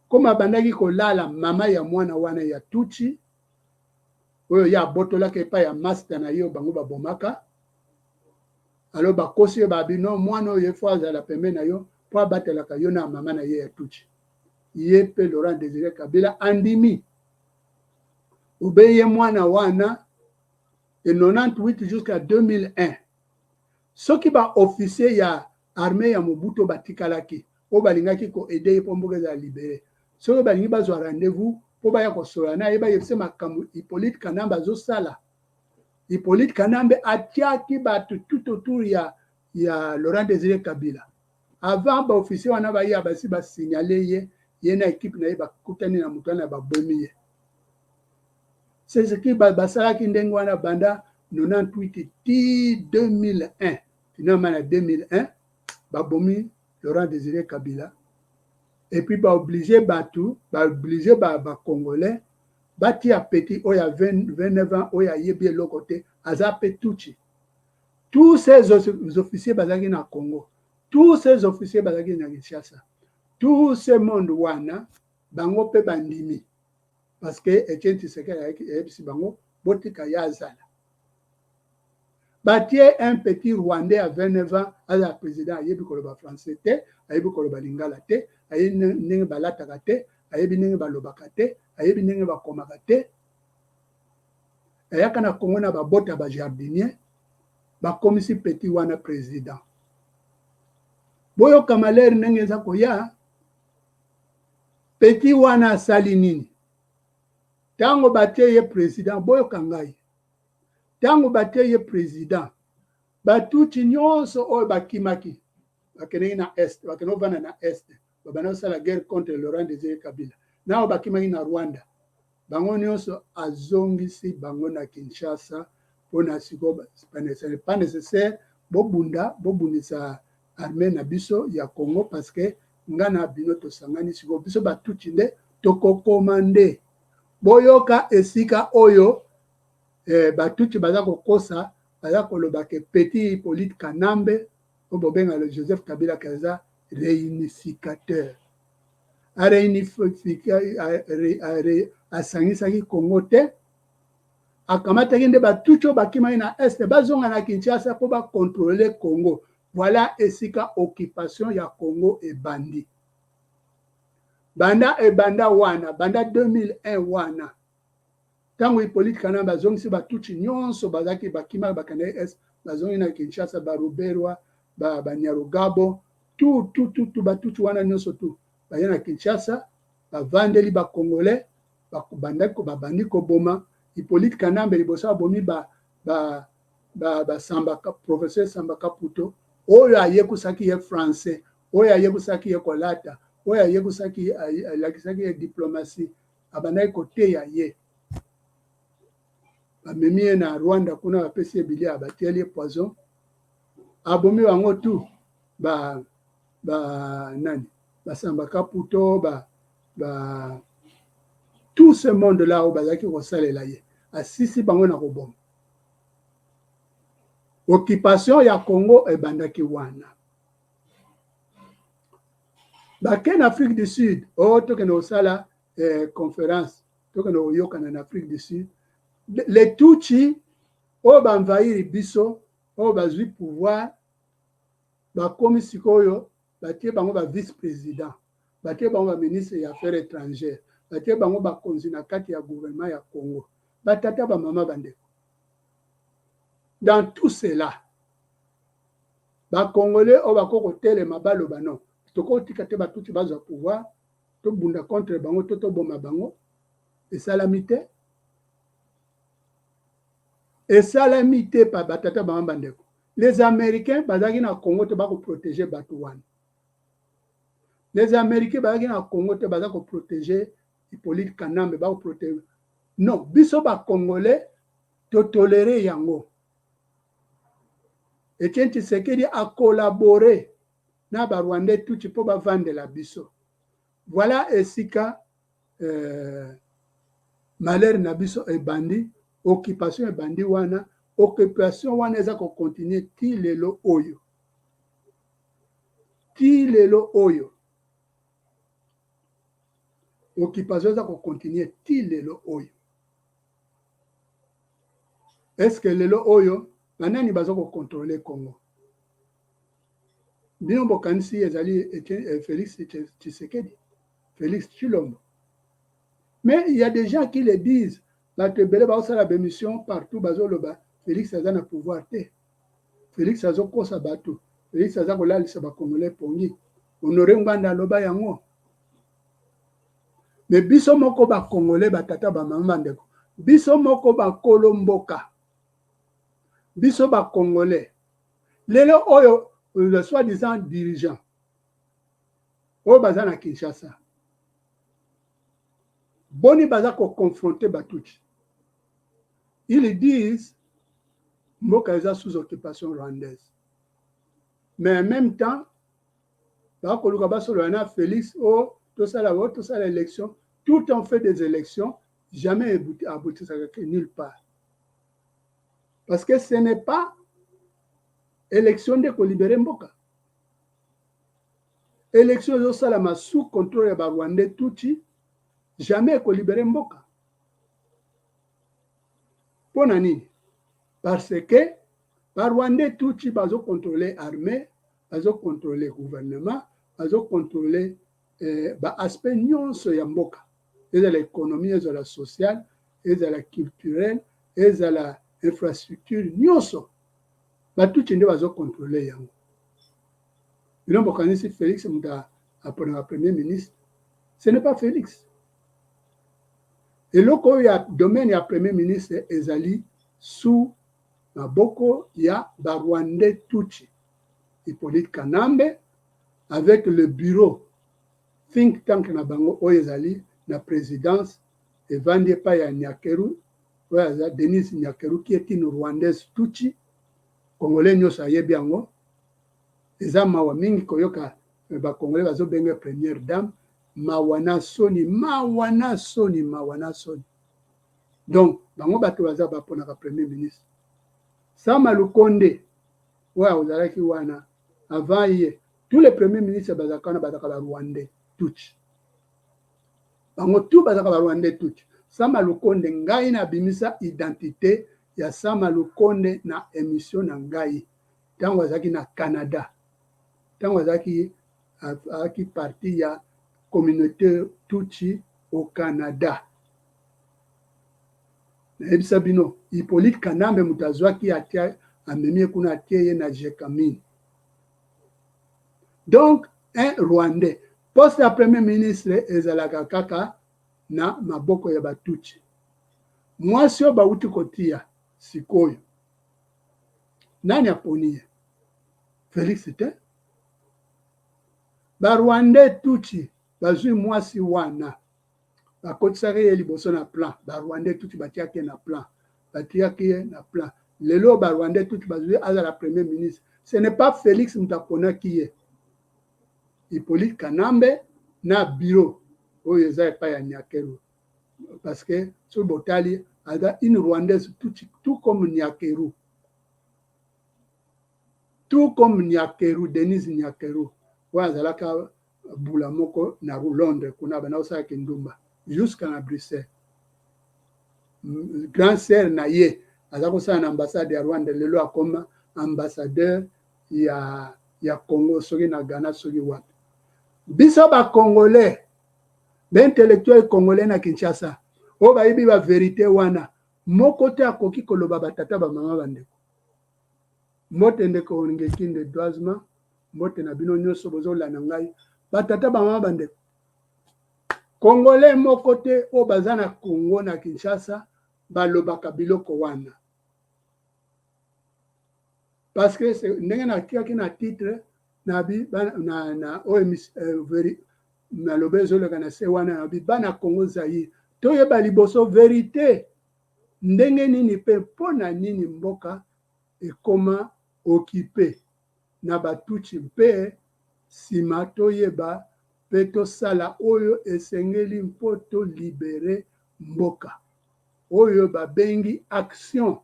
koma abandaki kolala mama ya mwana wana ya tutsi, oyo ye abotolaka epai ya master na ye oyo bango babomaka. Alors bakosi ye, babi no, mwana oyo efo azala pembeni na yo mpo abatelaka yo na mama na ye ya tutsi. Ye mpe Laurent Désiré Kabila andimi obe ye mwana wana de 98 jusqu'à 2001. Soki baofficier ya armée ya Mobutu batikalaki, oyo balingaki koaider ye mpo mboka ezala libéré, soki balingi bazwa rendez-vous mpo baya kosolola na ye, bayebise makambo Hippolyte Kanambe azosala. Hippolyte Kanambe atiaki bato tout autour ya Laurent Désiré Kabila. Avant baofficier wana baya, basi basignale ye, ye na équipe na ye bakutani na moto wana, babomi ye. C'est ce qui basalaki ndenge wana banda. 98 ti 2001. Finalement, na 2001, babomi Laurent Désiré Kabila et puis baoblige bato, baoblige bacongolais batia petit oyo ya 29 ans, oyo ayebi eloko te, aza mpe Tutsi. Tous ces officiers bazalaki na Congo, tous ces officiers bazalaki na Kinshasa, tout ce monde wana, bango mpe bandimi, parce que Etienne Tshisekedi ayebisi bango: botika ye azala. Batie un petit Rwandais à 29 ans aza président. Ayebi koloba français te, ayebi koloba lingala te, ayebi ndenge balataka te, ayebi ndenge balobaka te, ayebi ndenge bakomaka te. Ayaka na Congo na babota bajardinier. Bakomisi petit wana président. Boyoka malere ndenge eza koya. Petit wana asali nini ntango batie ye président? Boyoka ngai. Ntango batie ye président, Batutsi nyonso oyo bakimaki, bakendeki na Est, bakende kovanda na Est, babanda kosala guerre contre Laurent Désiré Kabila, na oyo bakimaki na Rwanda, bango nyonso azongisi bango na Kinshasa. Mpona sikoyo, ce n'est pas nécessaire bobunda, bobundisa armée na biso ya Congo, parce que nga na bino tosangani. Sikoyo biso Batutsi nde tokokoma nde. Boyoka esika oyo Batutsi baza kokosa, baza koloba ke petit Hippolyte Kanambe, oyo bobenga le Joseph Kabila, kaza réunificateur. Asangisaki Congo te, akamataki nde Batutsi oyo bakimaki na Est, bazonga na Kinshasa mpo bacontrôle Congo. Voilà esika occupation ya Congo ebandi. Banda ebanda wana, banda 2001 wana, ntango Hippolyte Kanambe bazongisi Batutsi nyonso bazalaki bakimaki, bakendaki Est, bazongi na Kinshasa, Baruberwa, Banyarugabo, tout, tout, tout, tout, Batutsi wana nyonso tu baye na Kinshasa, bavandeli Bacongolais, babandi koboma. Hippolyte Kanambe liboso abomi Basamba, professeur Samba Kaputo, oyo ayekusaki ye français, oyo ayekusaki ye kolata, oyo ayekusaki, alakisaki ye diplomatie, abandaki koteya ye, bamemi ye na Rwanda. Kuna bapesi ye bilia, batieli ye poison, abomi bango tu. Ba nani, Basamba Kaputo, ba tout ce monde là oyo bazalaki kosalela ye, asisi bango na koboma. Occupation ya Congo ebandaki wana. Bake na Afrique du Sud oyo, tokende kosala conférence, tokende koyokana na Afrique du Sud. Les Tutsi oyo baenvahir biso, oyo bazwi pouvoir, bakomi sikoyo, batie bango ba vice président, batie bango baministre ya affaires étrangères, batie bango bakonzi na kati ya gouvernement ya Congo. Batata, bamama, bandeko, dans tout cela, Bacongolais oyo bakoki kotelema, baloba: non, tokotika te Batutsi bazwa pouvoir, tobunda contre bango to toboma bango. Esalami te, esalami te. Pa batata, bama, bandeko, les Américains bazalaki na Congo te bakoprotéger bato wana. Les Américains bazalaki na Congo te baza koprotéger Hippolyte Kanambe, bakoprotéger. Non, biso Bacongolais totolere yango. Etienne Tshisekedi acollabore na Barwandais Tutsi mpo bavandela biso. Voilà esika malheur na biso ebandi. Occupation ebandi wana. Occupation wana eza kocontinue ti lelo oyo, ti lelo oyo. Occupation eza kocontinue ti lelo oyo. Est ce que lelo oyo banani baza kocontrôle Congo? Bino bokanisi ezali Félix Tshisekedi, Félix Tshilombo? Mais il y a des gens qui le disent. Bato ebele baosala bémission partout, bazoloba Félix aza na pouvoir te, Félix azokosa bato, Félix aza kolalisa Bacongolais pongi. Honore Ngbanda aloba yango. Mais biso moko Bacongolais, batata, bamama, bandeko, biso moko bakolo mboka, biso Bacongolais lelo oyo, le soi-disant dirigeant oyo baza na Kinshasa, boni baza koconfronte Batutsi? Ils disent Mboka eza sous occupation rwandaise, mais en même temps bakoluka basolola na Félix o oh, tosala o tosala élection. Tout en fait des élections, jamais aboutisaka nulle part, parce que ce n'est pas élection nde kolibérer mboka. Élection ezosalama sous contrôle ya Barwandais tutsi, jamais ekolibérer mboka. Mpo na nini? Parce que Barwandais tutsi bazocontrôle armée, bazocontrôle gouvernement, bazocontrôle baaspect nyonso ya mboka, ezala économie, ezala sociale, ezala culturelle, ezala infrastructure nyonso, Batutsi nde bazocontrôle yango. Bino bokanisi Félix moto aponaka premier ministre? Ce n'est pas Félix. Eloko oyo ya domaine ya premier ministre ezali sous maboko ya Barwandais tutsi, Hippolyte Kanambe avec le bureau think tank na bango oyo ezali na présidence, evandi epai ya Nyakeru, oyo aza Denise Nyakeru, qui est une Rwandaise tutsi. Congolais nyonso ayebi yango. Eza mawa mingi koyoka Bacongolais bazobenga première dame. Mawa na soni, mawa na soni, mawa na soni. Donc bango bato baza baponaka premier ministre. Sama Lukonde oyo ozalaki wana avant ye, tous les premiers ministres bazalaka wana bazalaka Barwandais tutsi. Bango tous bazalaka Barwandais tutsi. Sama Lukonde, ngai nabimisa identité ya Sama Lukonde na émission na ngai ntango azalaki na Canada, ntango azalaki partie ya communauté tutsi au Canada. Nayebisa bino, Hippolyte Kanambe moto azwaki, atia, amemi ye kuna, atie ye na Gécamines. Donc un Rwandais. Poste ya premier ministre ezalaka kaka na maboko ya Batutsi. Mwasi oyo bauti kotia sikoyo, nani aponi ye? Félix te. Barwandais tutsi bazwi mwasi wana, bakotisaki ye liboso na plan. Barwandais tutsi batiaki ye na plan, batiaki ye na plan. Lelo Barwandais tutsi bazwi azala premier ministre. Ce n'est pas Félix moto aponaki ye. Hippolyte Kanambe na bureau oyo eza epai ya Nyakeru, parce que soki botali, aza une Rwandaise tutsi, tout comme Nyakeru, tout comme Nyakeru, Denise Nyakeru oyo azalaka bula moko na Londres kuna, banda kosalaka ndumba jusqu'à na Bruxelles. Grand sœur na ye aza kosala na ambassade ya Rwanda. Lelo akoma ambassadeur ya Congo soki na Ghana, soki wapi. Biso Bacongolais, baintellectuel congolais na Kinshasa oyo bayebi bavérité wana, moko te akoki koloba. Batata, bamama, bandeko, mbote. Ndeko Ngekinde Dwazma, mbote na bino nyonso bozolanda ngai. Batata, bamama, bandeko, Congolais moko te oyo baza na Congo, na Kinshasa, balobaka biloko wana, parce que ndenge natiaki na titre na oyo naloba ezoleka na se wana, na bi bana Congo Zaire, toyeba liboso vérité ndenge nini mpe mpo na nini mboka ekoma occupé na Batutsi, mpe nsima toyeba mpe tosala oyo esengeli mpo tolibérer mboka, oyo babengi action.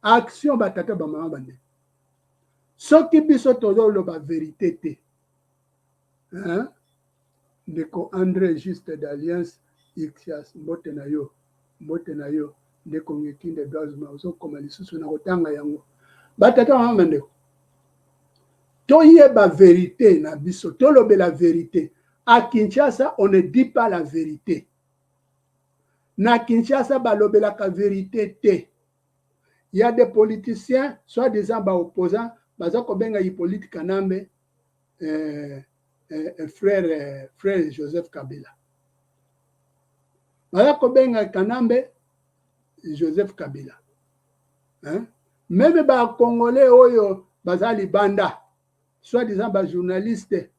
Action, batata, bamama, bandeko, soki biso tozoloba vérité te, hein? Ndeko André Juste d'Alliance Ixias, mbote na yo, mbote na yo. Ndeko Ngekinde Dwazma, ozokoma lisusu na kotanga yango. Batata, mama, bandeko, toyeba vérité na biso, tolobela vérité. À Kinshasa, on ne dit pas la vérité. Na Kinshasa balobelaka vérité te. Il y a des politiciens, soi-disant baopposants, baza kobenga Hippolyte Kanambe frère Joseph Kabila. Baza kobenga Kanambe Joseph Kabila, hein? Même Bacongolais oyo baza libanda, soi-disant bajournaliste,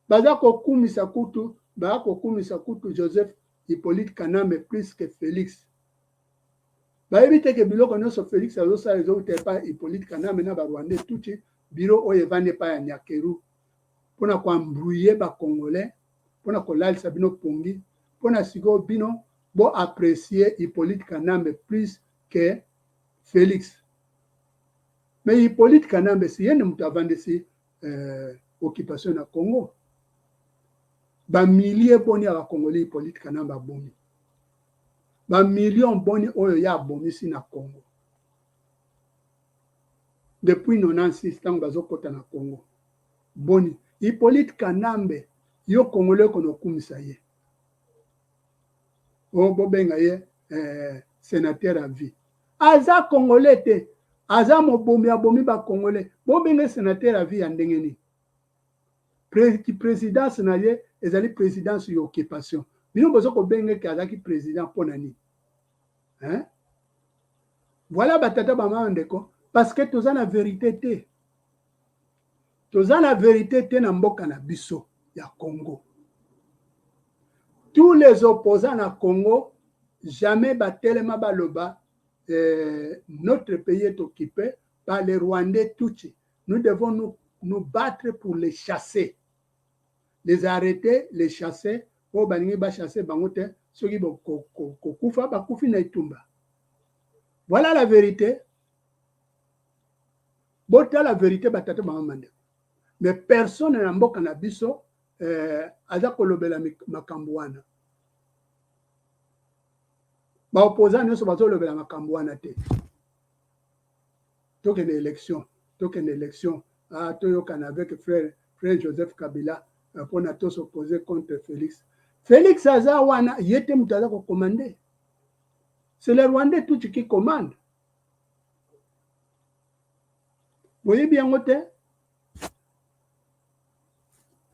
baza kokumisa kutu, baza kokumisa kutu Joseph Hippolyte Kanambe plus que Félix. Bayebi te ke biloko nyonso Felix azosala ezowuta epai Hippolyte Kanambe na ba Rwandais Tutsi, bureau oyo evandi epai ya Nyakeru mpona ko embrouiller ba Congolais, mpona kolalisa bino pongi, mpona sikoyo bino bo apprecier Hippolyte Kanambe plus que Felix. Mais Hippolyte Kanambe si ye nde moto avandisi occupation na Congo. Ba milliers boni ya ba Congolais Hippolyte Kanambe abomi? Ba millions boni oyo ye abomisi na Congo? Depuis 96 ntango bazokota na Congo. Boni Hippolyte Kanambe yo Congolais okona okumisa ye. O bobenga ye sénateur à vie. Aza Congolais te. Aza mobomi, abomi ba Congolais. Bobenga sénateur à vie ya ndenge nini? Présidence na ye ezali présidence ya occupation. Bino bozo kobenga ke azalaki président mpo na nini? Hein? Voilà batata bamama ndeko, parce que toza na vérité te. Toza na vérité te na mboka na biso ya Congo. Tous les opposants na Congo jamais batelema baloba notre pays est occupé par les Rwandais Tutsi. Nous devons nous battre pour les chasser. Les arrêter, les chasser. Oyo balingi bachasser bango te, soki kokufa bakufi na etumba. Voilà la vérité. Botala vérité batata mama ndeko. Mais personne na mboka na biso aza kolobela makambo wana. Baopposant nyonso bazolobela makambo wana te. Tokende élection, tokende élection, ah, toyokana avec frère Joseph Kabila mpona tos'opposer contre Félix. Félix aza wana, ye te moto aza kocommander. C'est le Rwandais Tutsi qui commande. Boyebi yango te?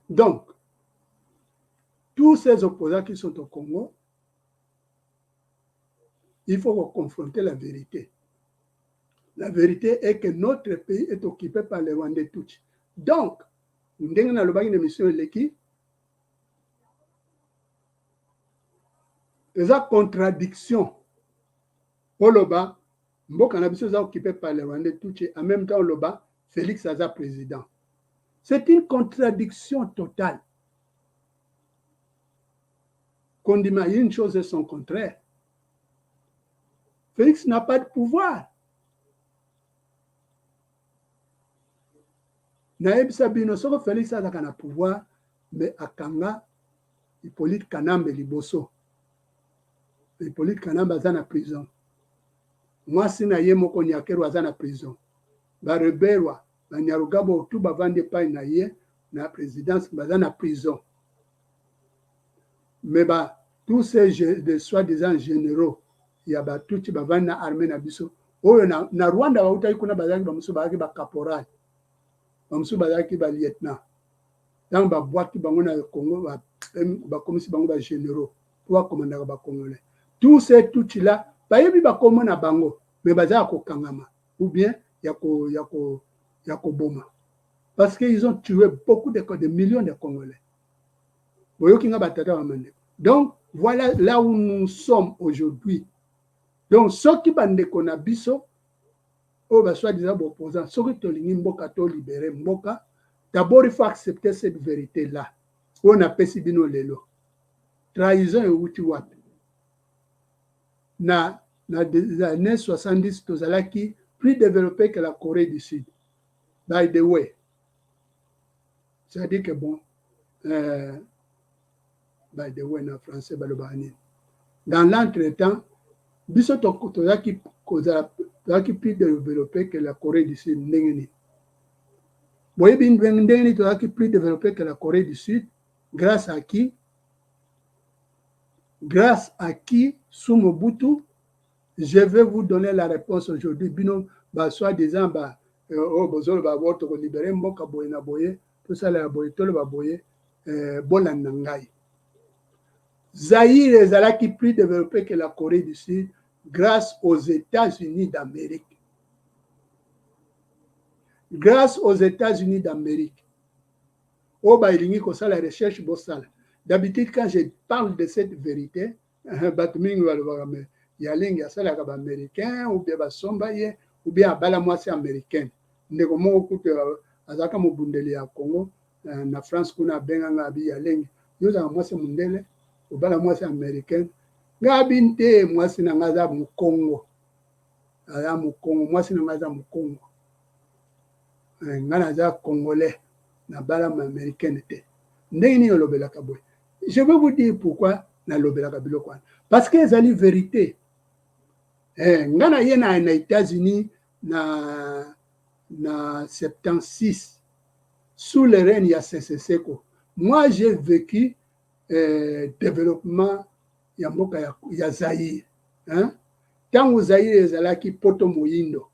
Donc, tous ces opposants qui sont au Congo, il faut confronter la vérité. La vérité est que notre pays est occupé par les Rwandais Tutsi. Donc, ndenge nalobaki na émission eleki, eza contradiction oloba mboka na biso eza occupé par les Rwandais Tutsi, en même temps oloba Félix aza président. C'est une contradiction totale. Kondima une chose et son contraire. Félix n'a pas de pouvoir. Nayebisa bino, soki Félix azalaka na pouvoir, mais akanga Hippolyte Kanambe liboso. Hippolyte Kanambe aza na prison, mwasi na ye moko Nyakeru aza na prison, baRuberwa, baNyarugabo tu bavandi epai na ye na présidence baza na prison. Mais ba tous ces de soi-disant généraux ya batutsi bavandi na armée na biso oyo na Rwanda, bautaki kuna, bazalaki, bamosusu bazalaki bacaporal, bamosusu bazalaki balieutenant. Ntango babwaki bango na Congo, bakomisi bango bagénéraux mpo bakomandaka bacongolais. Tous ces tutsi là bayebi bakombo na bango, mais baza ya kokangama ou bien ya koboma, parce que ils ont tué beaucoup de millions de Congolais. Boyoki nga batata bamandeko? Donc voilà là où nous sommes aujourd'hui. Donc soki bandeko na biso oyo basoi-disant baopposant, soki tolingi mboka, tolibérer mboka, d'abord il faut accepter cette vérité là oyo napesi bino lelo. Trahison euti wapi? Na des années 70 tozalaki plus développé que la Corée du Sud, by the way. C'est-à-dire que bon, by the way na français balobaka nini? Dans l'entretemps, biso tozalaki kozala, tozalaki plus développé que la Corée du Sud. Ndenge nini boyebi ndenge nini tozalaki plus développé que la Corée du Sud? Grâce à qui? Grâce à qui sous Mobutu? Je vais vous donner la réponse aujourd'hui. Bino ba soi-disant ba oyo bozoloba bo tokolibérer mboka boye na boye, tosala ya boye, toloba boye, bolanda ngai. Zaïre ezalaki plus développé que la Corée du Sud grâce aux États-Unis d'Amérique. Grâce aux États-Unis d'Amérique. Oyo balingi kosala recherche, bosala. D'habitude, quand je parle de cette vérité, bato mingi balobaka mais Yalengi asalaka baaméricain ou bien basomba ye ou bien abala mwasi américaine. Ndeko moko kutu azalaka mobundeli ya Congo na France kuna, abenganga abi: "Yalengi, yo ozalaka mwasi mondele, obala mwasi américaine." Nga abi nte, mwasi na nga aza Mokongo, aza Mokongo, mwasi na nga aza Mokongo. Nga naza Congolais, nabala américaine te. Ndenge nini olobelaka boye? Je vais vous dire pourquoi nalobelaka biloko wana, parce que ezali vérité. Nga na ye na États-Unis na 76, sous le règne ya Sese Seko. Moi, j'ai vécu développement ya mboka ya Zaïre, hein? Ntango Zaïre ezalaki poto moyindo,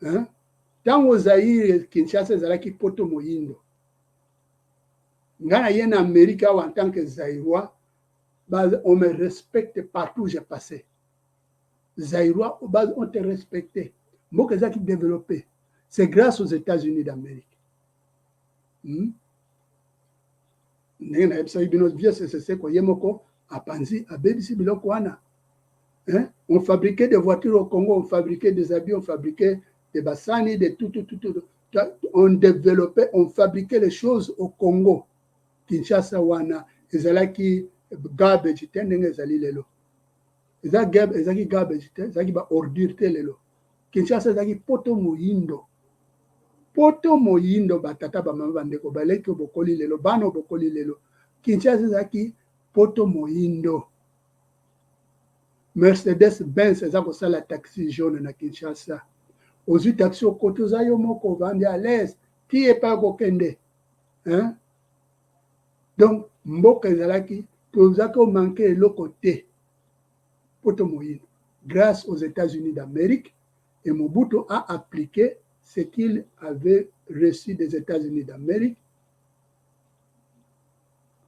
hein? Ntango Zaïre, Kinshasa ezalaki poto moyindo, nga na ye na Amérique awa en tant que Zaïrois, on me respecte partout où j'ai passé. Zaïrois, on te respecte. Mboka ezalaki développé, c'est grâce aux États-Unis d'Amérique. Ndenge nayebisaki bino, vieux Sese Seko ye moko apanzi, abebisi biloko wana, hein? On fabriquait des voitures au Congo, on fabriquait des habits, on fabriquait des basani, de tout, tout, tout, tout. On développait, on fabriquait les choses au Congo. Kinshasa wana ezalaki garbage te ndenge ezali lelo. Ezalaki garbage te, ezalaki baordure te lelo. Kinshasa ezalaki poto moyindo, poto moyindo. Batata, bamama, bandeko, baleki oyo bokoli lelo, bana oyo bokoli lelo, Kinshasa ezalaki poto moyindo. Mercedes Benz eza kosala taxi jaune na Kinshasa. Ozwi taxi, okoti, oza yo moko, ovandi à l'aise ti epai okokende, hein? Donc mboka ezalaki, tozalaki komanquer eloko te, poto moyindo, grâce aux États-Unis d'Amérique. Et Mobutu a appliqué ce qu'il avait reçu des États-Unis d'Amérique.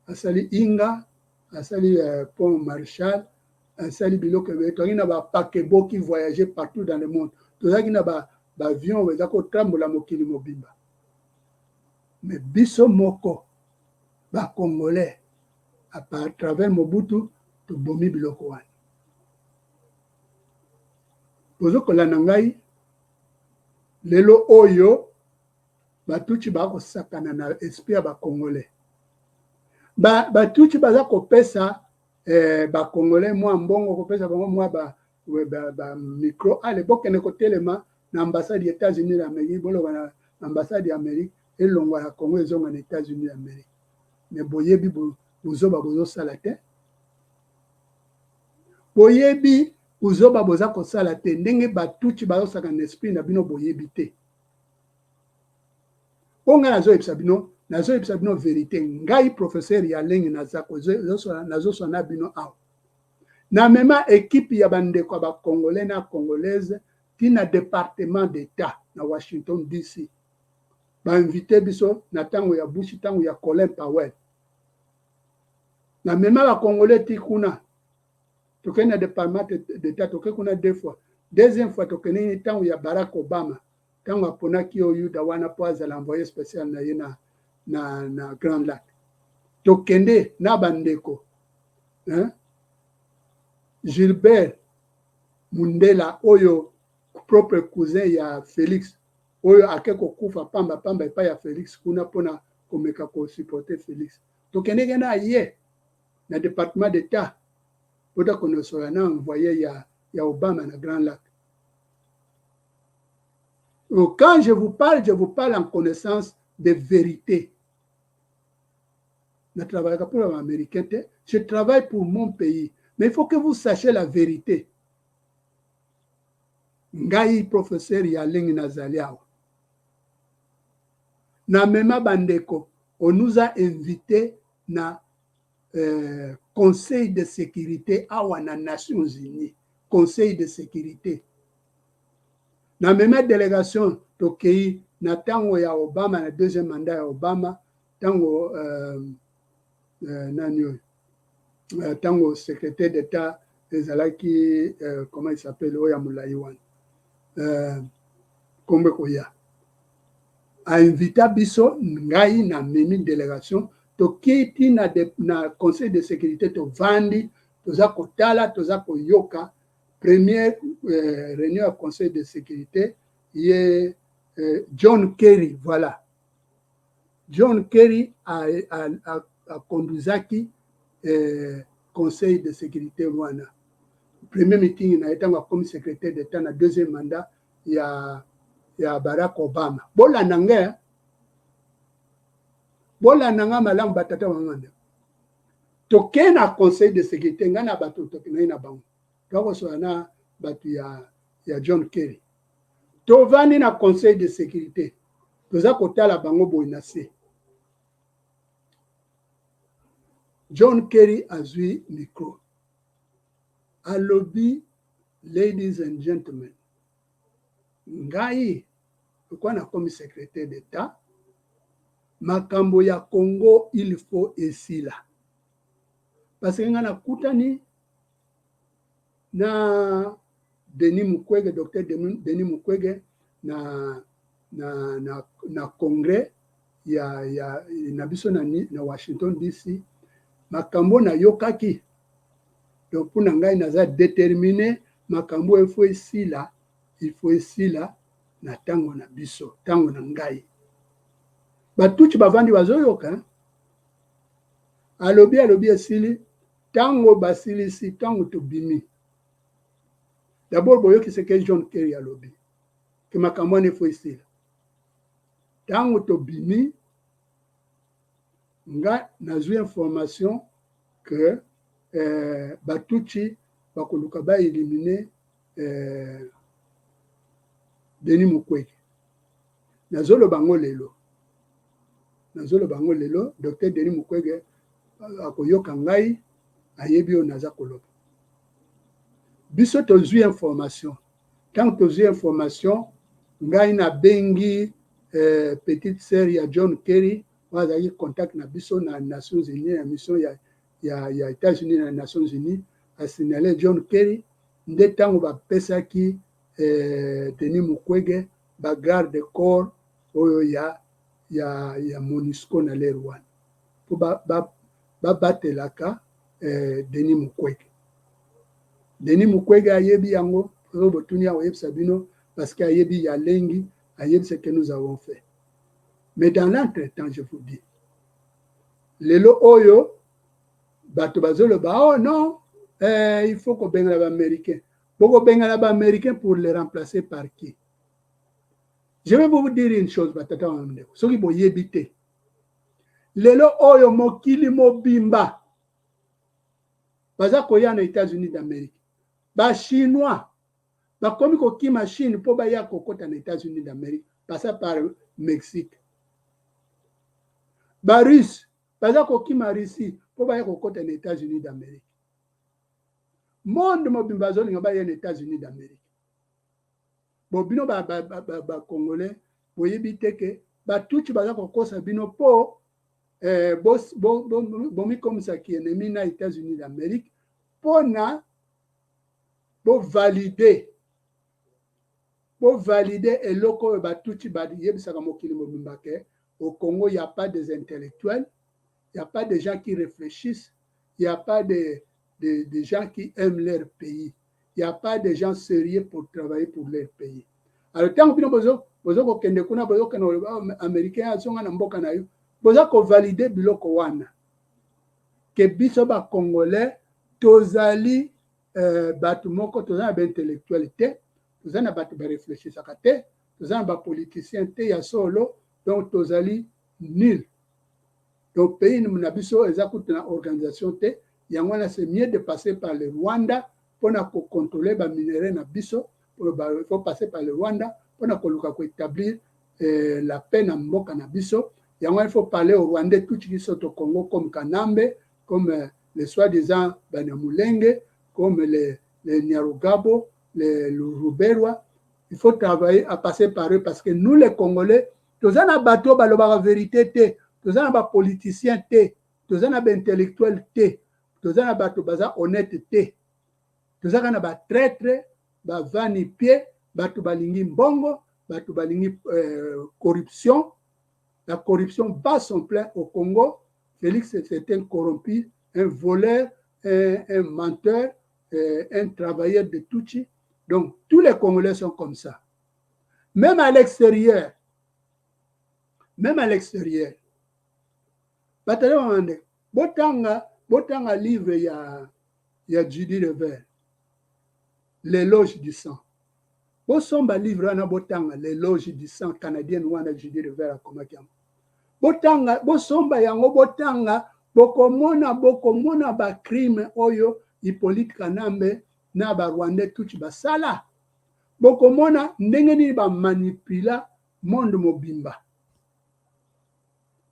Asali Inga, asali pont Marshall, asali biloko ebele. Tozalaki na bapaquebot qui voyageait partout dans le monde, tozalaki na baavion ba eza kotambola mokili mobimba. Mais biso moko bacongolais, à travers Mobutu, tobomi biloko wana. Bozokolanda ngai lelo oyo, Batutsi bakosakana na esprit ya bacongolais. Batutsi baza kopesa bacongolais mwa mbongo, kopesa bango mwa ba micro. Ale, bokende kotelema na ambassade ya États-Unis d'Amérique, boloba na ambassade ya Amérique elongwa ya Congo, ezonga na États-Unis d'Amérique. Mais boyebi bozoba bozosala te, boyebi bozoba boza kosala te, ndenge Batutsi bazosaka na esprit na bino, boyebi te. Mpo ngai nazoyebisa bino, nazoyebisa bino vérité. Ngai professeur ya lenge, nazosala na bino awa. Namema équipe ya bandeko ya bacongolais na congolaise ntina Département d'État na Washington DC. Bainvite biso na ntango ya Bush, ntango ya Colin Powell. Namema bacongolais ti kuna, tokende na Département d'État, toke kuna deux fois. Deuxième fois tokende ntango ya Barack Obama, ntango aponaki oyo Yuda wana mpo azala envoyé spécial na ye na Grands Lacs. Tokende na bandeko, hein? Gilbert Mundela oyo propre cousin ya Félix, oyo ake kokufa pamba pamba epai ya Félix kuna mpona komeka kosupporter Félix. Tokendeke na ye na Département d'État pota konosola na envoyé ya Obama na Grands Lacs. Donc, quand je vous parle, je vous parle en connaissance de vérité. Je ne travaille pas pour l'Américain, je travaille pour mon pays. Mais il faut que vous sachiez la vérité. Ngai professeur ya lenge nazali awa. Namema bandeko, on nous a invité na Conseil de sécurité awa na Nations Unies, Conseil de sécurité. Namema délégation, tokei na ntango ya Obama, na deuxième mandat ya Obama, ntango nani oyo, ntango secrétaire d'État ezalaki comment il s'appelle, oyo ya molai wana, kombo ekoya, ainvita biso. Ngai namemi délégation, tokei ti na conseil de sécurité, tovandi. Toza kotala, toza koyoka première réunion ya Conseil de sécurité ye John Kerry. Voilà, John Kerry akonduzaki Conseil de sécurité wana, premier meeting na ye ntango akomi secrétaire d'État na deuxième mandat ya Barack Obama. Bolanda ngai, bolanda nga malamu, batata bamama. Tokei na Conseil de sécurité, ngai na bato tokendaki na bango, tokosola na bato ya John Kerry. Tovandi na Conseil de sécurité, toza kotala bango boye na se. John Kerry azwi micro, alobi: "Ladies and gentlemen, ngai lokola nakomi secrétaire d'État, makambo ya Congo il faut esila, parce que ngai nakutani na Denis Mukwege, docteur Denis Mukwege, na congrès ya na biso na Washington DC. Makambo nayokaki, donc mpona ngai naza déterminé, makambo il faut esila, il faut esila na ntango na biso, ntango na ngai." Batuti bavandi bazoyoka. Alobi, alobi, esili. Ntango basilisi, ntango tobimi, d'abord boyoki ce que John Kerry alobi, ke makambo wana il faut esila. Ntango tobimi, nga nazwi information que Batuti bakoluka baéliminer Denis Mukwege. Nazoloba yango lelo, nazoloba yango lelo, docteur Denis Mukwege akoyoka ngai, ayebi oyo naza koloba. Biso tozwi information. Ntango tozwi information, ngai nabengi petite sœur ya John Kerry oyo azalaki contact na biso na Nations Unies, na mission ya États-Unis na Nations Unies. Asignale John Kerry. Nde ntango bapesaki Denis Mukwege bagarde corps oyo ya MONUSCO na l'heure wana, mpo babatelaka Denis Mukwege. Denis Mukwege ayebi yango. Oyo botuni, ya koyebisa bino, parce que ayebi ya lengi, ayebi ce que nous avons fait. Mais dans l'entretemps, je vous dis, lelo oyo bato bazoloba: "Oh non, il faut kobengana baaméricain." Bokobengana baaméricain pour les remplacer par qui? Je vais vous dire une chose, batata bandeko, soki boyebi te, lelo oyo mokili mobimba baza koya na États-Unis d'Amérique. Bachinois bakomi kokima Chine mpo baya kokɔta na États-Unis d'Amérique, passa par Mexique. Barusse baza kokima Russie mpo baya kokɔta na États-Unis d'Amérique. Monde mobimba bazolinga baya na États-Unis d'Amérique. Bo bino bacongolais boyebi te ke Batuti baza kokosa bino mpo bomikomisaki ennemi na États-Unis d'Amérique, mpona bovalide eloko oyo Batuti bayebisaka mokili mobimba ke au Congo, il n'y a pas des intellectuels, il n'y a pas de gens qui réfléchissent, il n'y a pas de gens qui aiment leur pays, il n'y a pas de gens sérieux pour travailler pour leur pays. Alors ntango bino bozo kokende kuna, bozokende koloba américain azonga na mboka na yo, boza kovalide biloko wana ke biso bacongolais tozali bato moko toza na baintellectuel te, toza na bato bareflechisaka te, toza na bapoliticien te ya solo, donc tozali nul. Donc pays na biso eza kutu na organisation te. Yango wana, c'est mieux de passer par le Rwanda mpona kocontrôler baminerai na biso. Il faut passer par le Rwanda mpona koluka koétablir la paix na mboka na biso. Yango, il faut parler au Rwandais tout qui sont au Congo, comme Kanambe, comme les soi-disant Banyamulenge, comme les Nyarugabo, les Ruberwa. Il faut travailler à passer par eux, parce que nous les Congolais, toza na bato balobaka vérité te, toza na bapoliticien te, toza na baintellectuel te, toza na bato baza honnête te, toza kaka na batraître, bava-nu-pieds, bato balingi mbongo, bato balingi corruption. La corruption bat son plein au Congo. Félix, c'est un corrompu, un voleur, un menteur, un travailleur de Tutsi. Donc, tous les Congolais sont comme ça. Même à l'extérieur, même à l'extérieur. Batale wande, botanga, botanga livre ya Judy Rever, L'éloge du sang. Bosomba livre wana botanga L'éloge du sang canadienne wana Judy Rever akomaki yango. Botanga, bosomba yango botanga, bokomona, bokomona ba crime oyo Hippolyte Kanambe na ba Rwandais Tutsi basala. Bokomona ndenge nini ba manipula monde mobimba.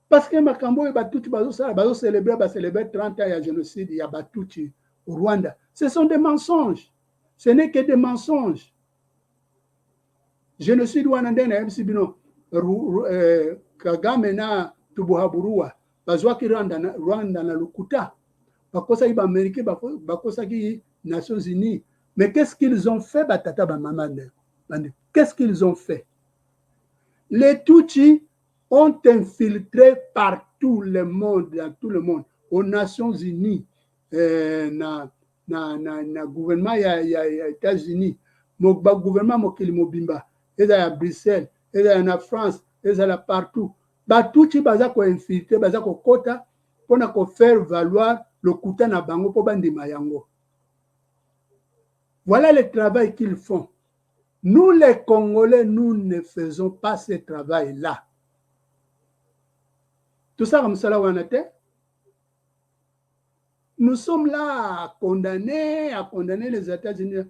Parce que makambo oyo batutsi bazosala, bazocélébrer, bacélébrer 30 ans ya génocide ya batutsi au Rwanda. Ce sont des mensonges. Ce n'est que des mensonges. Génocide wana nde nayebisi bino, Kagame na Tibuhaburwa bazwaki Rwanda na lokuta. Bakosaki baaméricain, bakosaki Nations Unies. Mais qu'est-ce qu'ils ont fait, batata bamama bandeko? Qu'est-ce qu'ils ont fait? Les Tutsis ont infiltré partout le monde, dans tout le monde, aux Nations Unies, na gouvernement ya États-Unis, bagouvernement mokili mobimba, eza ya Bruxelles, ezala na France, ezala partout. Batutsi baza koinfiltrer, baza kokota mpona kofaire valoir lokuta na bango mpo bandima yango. Voilà le travail qu'ils font. Nous les Congolais, nous ne faisons pas ce travail là. Tosala mosala wana te. Nous sommes là à condamner les États-Unis,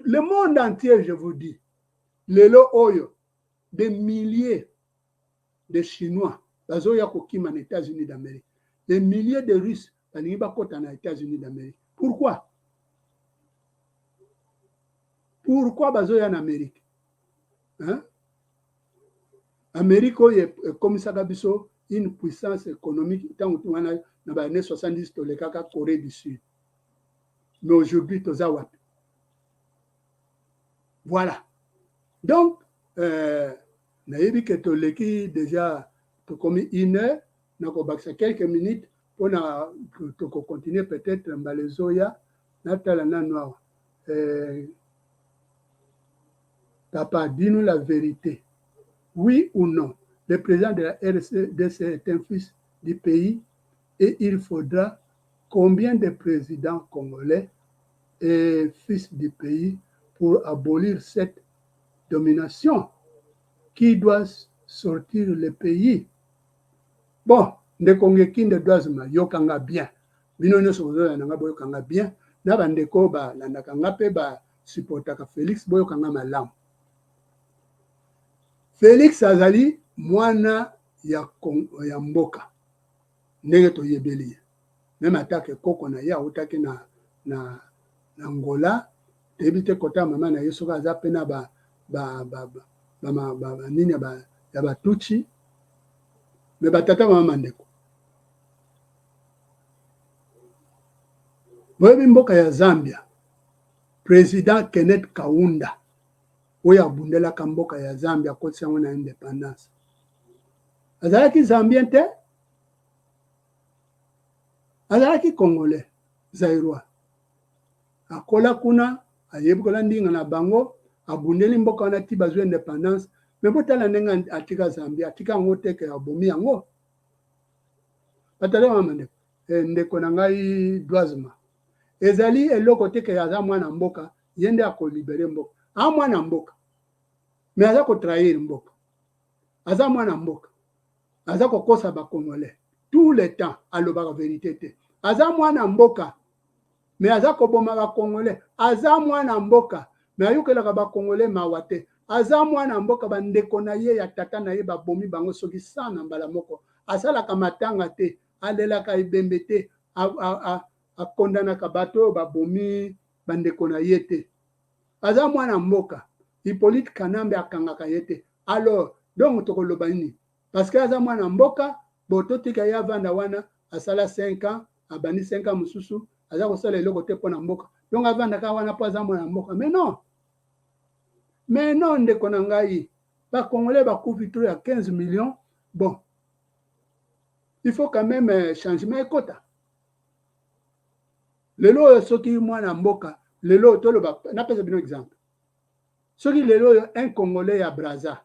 le monde entier. Je vous dis, lelo oyo, des milliers de Chinois bazoya kokima na États-Unis d'Amérique, des milliers de Russes balingi bakɔta na États-Unis d'Amérique. Pourquoi? Pourquoi bazoya na Amérique, hein? Amérique oyo ekomisaka biso une puissance économique ntango wana na baannée 70, tolekaka Corée du Sud. Mais aujourd'hui toza wapi? Voilà. Donc nayebi ke toleki déjà, tokomi une heure. Nakobakisa quelques minutes mpona tokocontinue peut-être mbala ezoya. Natala nanu awa. Papa, dis-nous la vérité, oui ou non, le président de la RDC est un fils du pays et il faudra combien de présidents congolais et fils du pays pour abolir cette domination qui doit sortir le pays? Bon, ndeko Ngekinde Dwazima, yokanga bien. Bino nyonso bozoyanda nga, boyokanga bien. Na bandeko balandaka nga mpe basupportaka Félix, boyokanga malamu. Félix azali mwana ya mboka ndenge toyebeli ye. Même atake koko na ye autaki na Angola, toyebi te kota mama na ye soki aza mpe na banini ya batutsi. Mais batata, mama, bandeko, boyebi mboka ya Zambia, président Kenneth Kaunda oyo abundelaka mboka ya Zambia, akotisi yango na indépendance, azalaki Zambien te, azalaki Congolais Zaïrois. Akola kuna, ayebi kola ndinga na bango, abundeli mboka wana ti bazwi indépendance. Mais botala ndenge atika Zambia, atika yango teke abomi yango. Batala mama, ndeko, ndeko na ngai Dwazma, ezali eloko te ke aza mwana mboka, ye nde akolibérer mboka. Aza mwana mboka, mais aza kotrahir mboka. Aza mwana mboka, aza kokosa bacongolais tout le temps, alobaka vérité te. Aza mwana mboka, mais aza koboma bacongolais. Aza mwana mboka, mais ayokelaka bacongolais mawa te. Aza mwana mboka, bandeko na ye ya tata na ye babomi bango soki sa na mbala moko, asalaka matanga te, alelaka ebembe te, akondanaka bato oyo babomi bandeko na ye te. Aza mwana mboka, Hippolyte Kanambe akangaka ye te. Alors donc tokoloba nini? Parce que aza mwana mboka, bo totika ye avanda wana, asala 5 ans, abandi 5 ans mosusu, aza kosala eloko te mpo na mboka, donc avandaka wana mpo aza mwana mboka. Mais non, mais non, ndeko na ngai, bacongolais bakufi trop ya 15 millions. Bon, il faut quand même changement ekota. Lelo oyo soki mwana mboka, lelo oyo toloba, napesa bino exemple, soki lelo oyo un Congolais ya Braza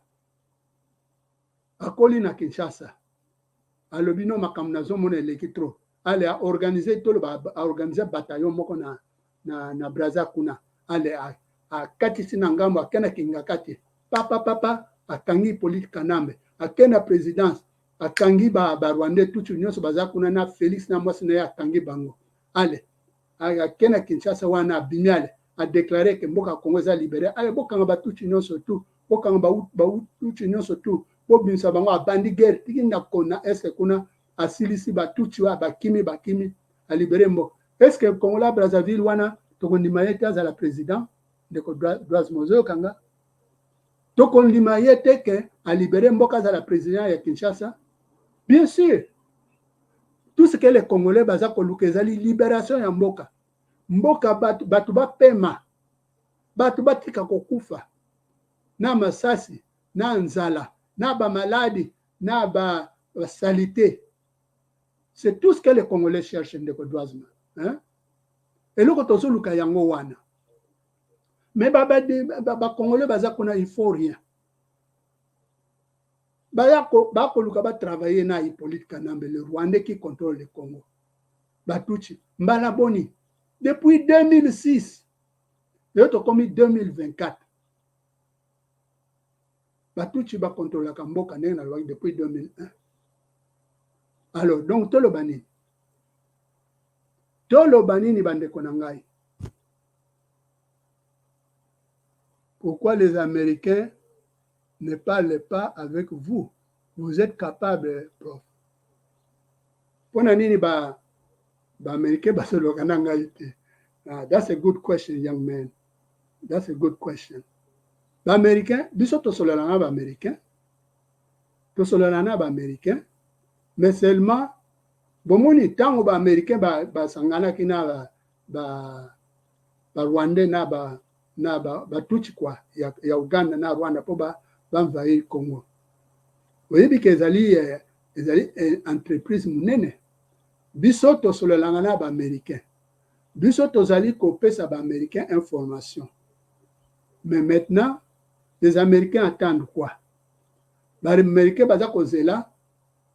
akoli na Kinshasa, alobi: "No, makambo nazomona eleki trop." Ale aorganize, toloba aorganize bataillon moko na Braza kuna. Ale akatisi na ngambo, akende Kingakati, papa papa, akangi Hippolyte Kanambe, akende na présidence, akangi Barwandais tutsi nyonso baza kuna na Félix na mwasi na ye, akangi bango. Ale akende na Kinshasa wana, abimi, ale adéclarer ke mboka Congo eza libéré. Ale bokanga batutsi nyonso tu, bokanga batutsi nyonso tu, bobimisa bango. Abandi guerre tiki na Est kuna, asilisi batutsi oyo, bakimi, bakimi, alibérer mboka. Est ce que Congolais Brazzaville wana tokondima ye te azala président? Ndeko Dwasmo, ozoyokanga? Tokondima ye te ke alibérer mboka, azala président ya Kinshasa? Bien sûr, tout ce que les Congolais baza koluka ezali libération ya mboka. Mboka, bato bapema, bato batika kokufa na masasi, na nzala, na bamaladi, na basaleté. C'est tout ce que les Congolais cherchent, ndeko Dwazma, hein? Eloko tozoluka yango wana. Mais Bacongolais baza kuna, il faut rien, bakoluka batravailler na Hippolyte Kanambe, le Rwandais qui contrôle le Congo. Batutsi mbala boni? Depuis 2006, lelo tokomi 2024. Batutsi bakontrolaka mboka ndenge nalobaki depuis 2001. Alors donc toloba nini? Toloba nini, bandeko na ngai? Pourquoi les Américains ne parlent pas avec vous? Vous êtes capable, prof. Mpona nini Baaméricain basoloka na ngai te? That's a good question, young man, that's a good question. Baaméricain, biso tosolola na Baaméricain, tosolola na Baaméricain, mais seulement bomoni ntango Baaméricain basanganaki na Barwandais na Batutsi kwa ya Uganda na Rwanda mpo baenvahir Congo, oyebi ke ezali entreprise monene. Biso tosololanga na Baaméricain, biso tozali kopesa Baaméricain information. Mais maintenant, les Américains attendent quoi? Baaméricain baza kozela.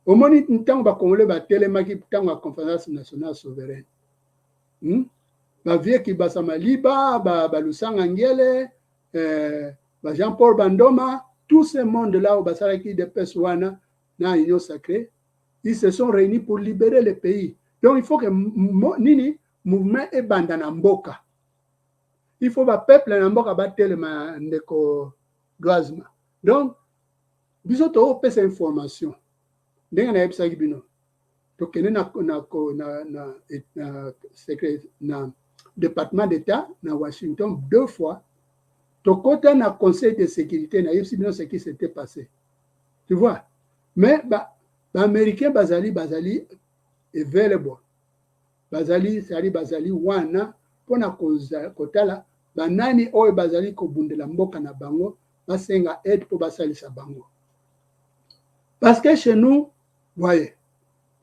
Omoni ntango Bacongolais batelemaki, ntango ya Conférence nationale souveraine, Bavieux Kibasa Maliba, Balusanga Ngiele, ba Jean Paul Bandoma, tout ce monde là oyo basalaki UDPS wana na Union sacrée, ils se sont réunis pour libérer le pays. Donc il faut que nini, mouvement ebanda na mboka. Il faut bapeuple na mboka batelema, ndeko Dwazma. Donc biso toopesa information ndenge nayebisaki bino. Tokende na Département d'État na Washington deux fois, tokota na Conseil de sécurité, nayebisi bino ce qui s'était passé, tu vois. Mais Baaméricain ba bazali available, bazali sali, bazali wana mpona kotala banani oyo bazali kobundela mboka na bango, basenga aide mpo basalisa bango. Parce que chez nous, voyez,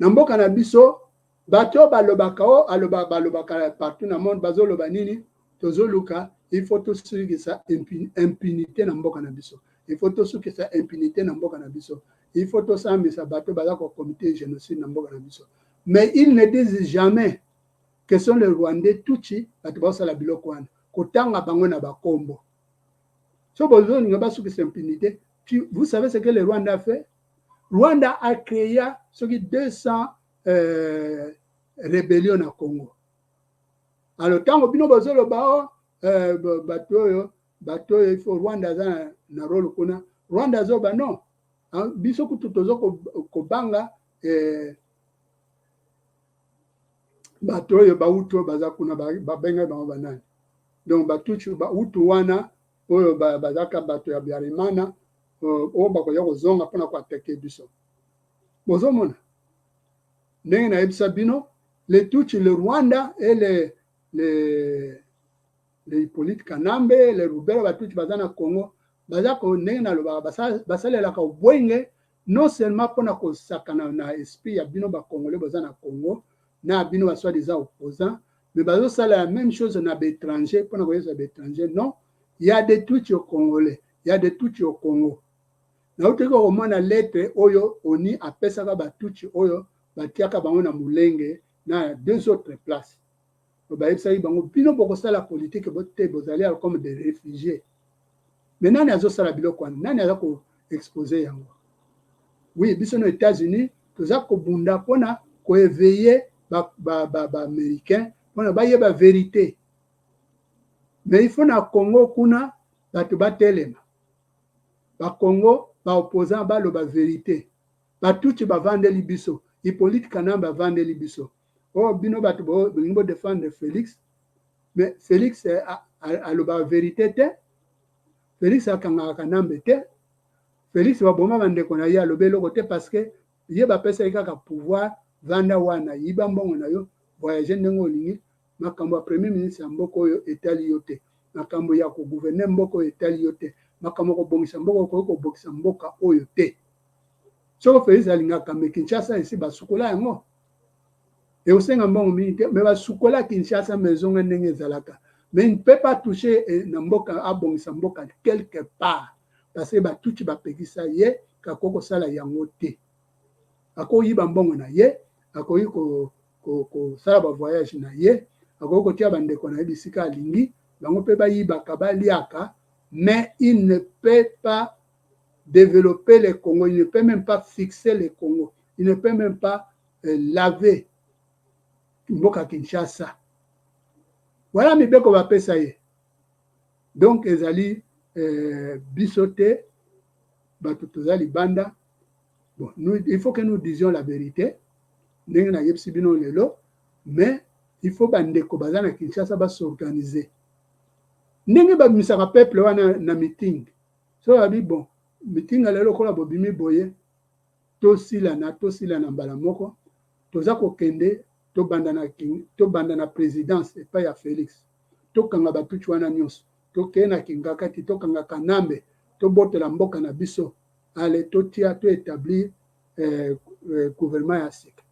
na mboka na biso, bato oyo balobaka, oyo aloba, balobaka partout na monde, bazoloba nini? Tozoluka, il faut tosukisa impunité na mboka na biso, il faut tosukisa impunité na mboka na biso, il faut tosambisa bato baza kocommettre génocide na mboka na biso. Mais ils ne disent jamais que sont les Rwandais tutsi bato bazosala biloko wana, kotanga bango na bakombo. So bozolinga basukisa impunité, vous savez ce que le Rwanda a fait? Rwanda a créé soki 200 rébellion na Congo. Alors ntango bino bozoloba o bato oyo, il faut Rwanda aza na rôle kuna, Rwanda azoba non, biso kutu tozo kobanga bato oyo Bahutu oyo baza kuna, babengai bango banani? Donc Batutsi, Bahutu wana oyo bazaka bato ya Habyarimana, oyo bakoya kozonga mpona koattaquer biso. Bozomona ndenge nayebisa bino, le Tutsi, le Rwanda et le Hippolyte Kanambe, le Ruberwa, Batutsi baza na Congo, baza ndenge nalobaka, basalelaka bwenge non seulement mpona kosakana na esprit ya bino Bacongolais boza na Congo, na bino basoi-disant opposant. Mais bazosala la même chose na baétranger mpona koyebisa baétranger: non, il y a des Tutsi au Congolais, il y a des Tutsi au Congo. Nautaki komona lettre oyo ONU apesaka batutsi oyo batiaka bango na Molenge na deux autres places. Bayebisaki bango: bino bokosala politike te, bozali comme des réfugiés. Mais nani azosala biloko wana? Nani aza koexposer yango? Oui, biso na États-Unis toza kobunda mpona koéveiller baaméricain mpona bayeba vérité. Mais il faut na Congo kuna bato batelema, bacongo baopposant baloba vérité. Batutsi bavandeli biso, Hippolyte Kanambe avandeli biso. Oyo bino bato bolingi bodéfendre Félix, mais Félix alobaka vérité te. Félix akangaka Kanambe te. Félix baboma bandeko na ye, alobi eloko te, parce que ye bapesaki kaka pouvoir: vanda wana, yiba mbongo na yo, voyage ndenge olingi. Makambo ya premier ministre ya mboka oyo etali yo te, makambo ya kogouverner mboka oyo etali yo te, makambo ya kobongisa mboka, okoki kobongisa mboka oyo te. Soko Félix alingaka, me Kinshasa esi basukola yango, ekosenga mbongo mingi te, me basukola Kinshasa, me ezonga ndenge ezalaka. Mais il ne peut pas toucher na mboka, abongisa mboka quelque part, parce que batutsi bapekisa ye, akoki kosala yango te. Akoyiba mbongo na ye, akoki kosala bavoyage na ye, akoki kotia bandeko na ye bisika alingi, bango mpe bayibaka, baliaka, mais il ne peut pas développer le Congo, il ne peut même pas fixer le Congo, il ne peut même pas laver mboka Kinshasa. Voilà mibeko bapesa ye. Donc ezali biso te, bato toza libanda. Bon, nous, il faut que nous disions la vérité ndenge nayebisi bino lelo. Mais il faut bandeko baza na Kinshasa bas'organiser ndenge babimisaka peuple wana na meeting. So babi: bon, meeting ya lelo, lokola bobimi boye, tosilana, tosilana mbala moko. Toza kokende, tobanda na présidence epai ya Félix, tokanga batutsi wana nyonso, tokeye na Kingakati, tokanga Kanambe, tobotola mboka na biso, ale totia, toétablir gouvernement ya sika.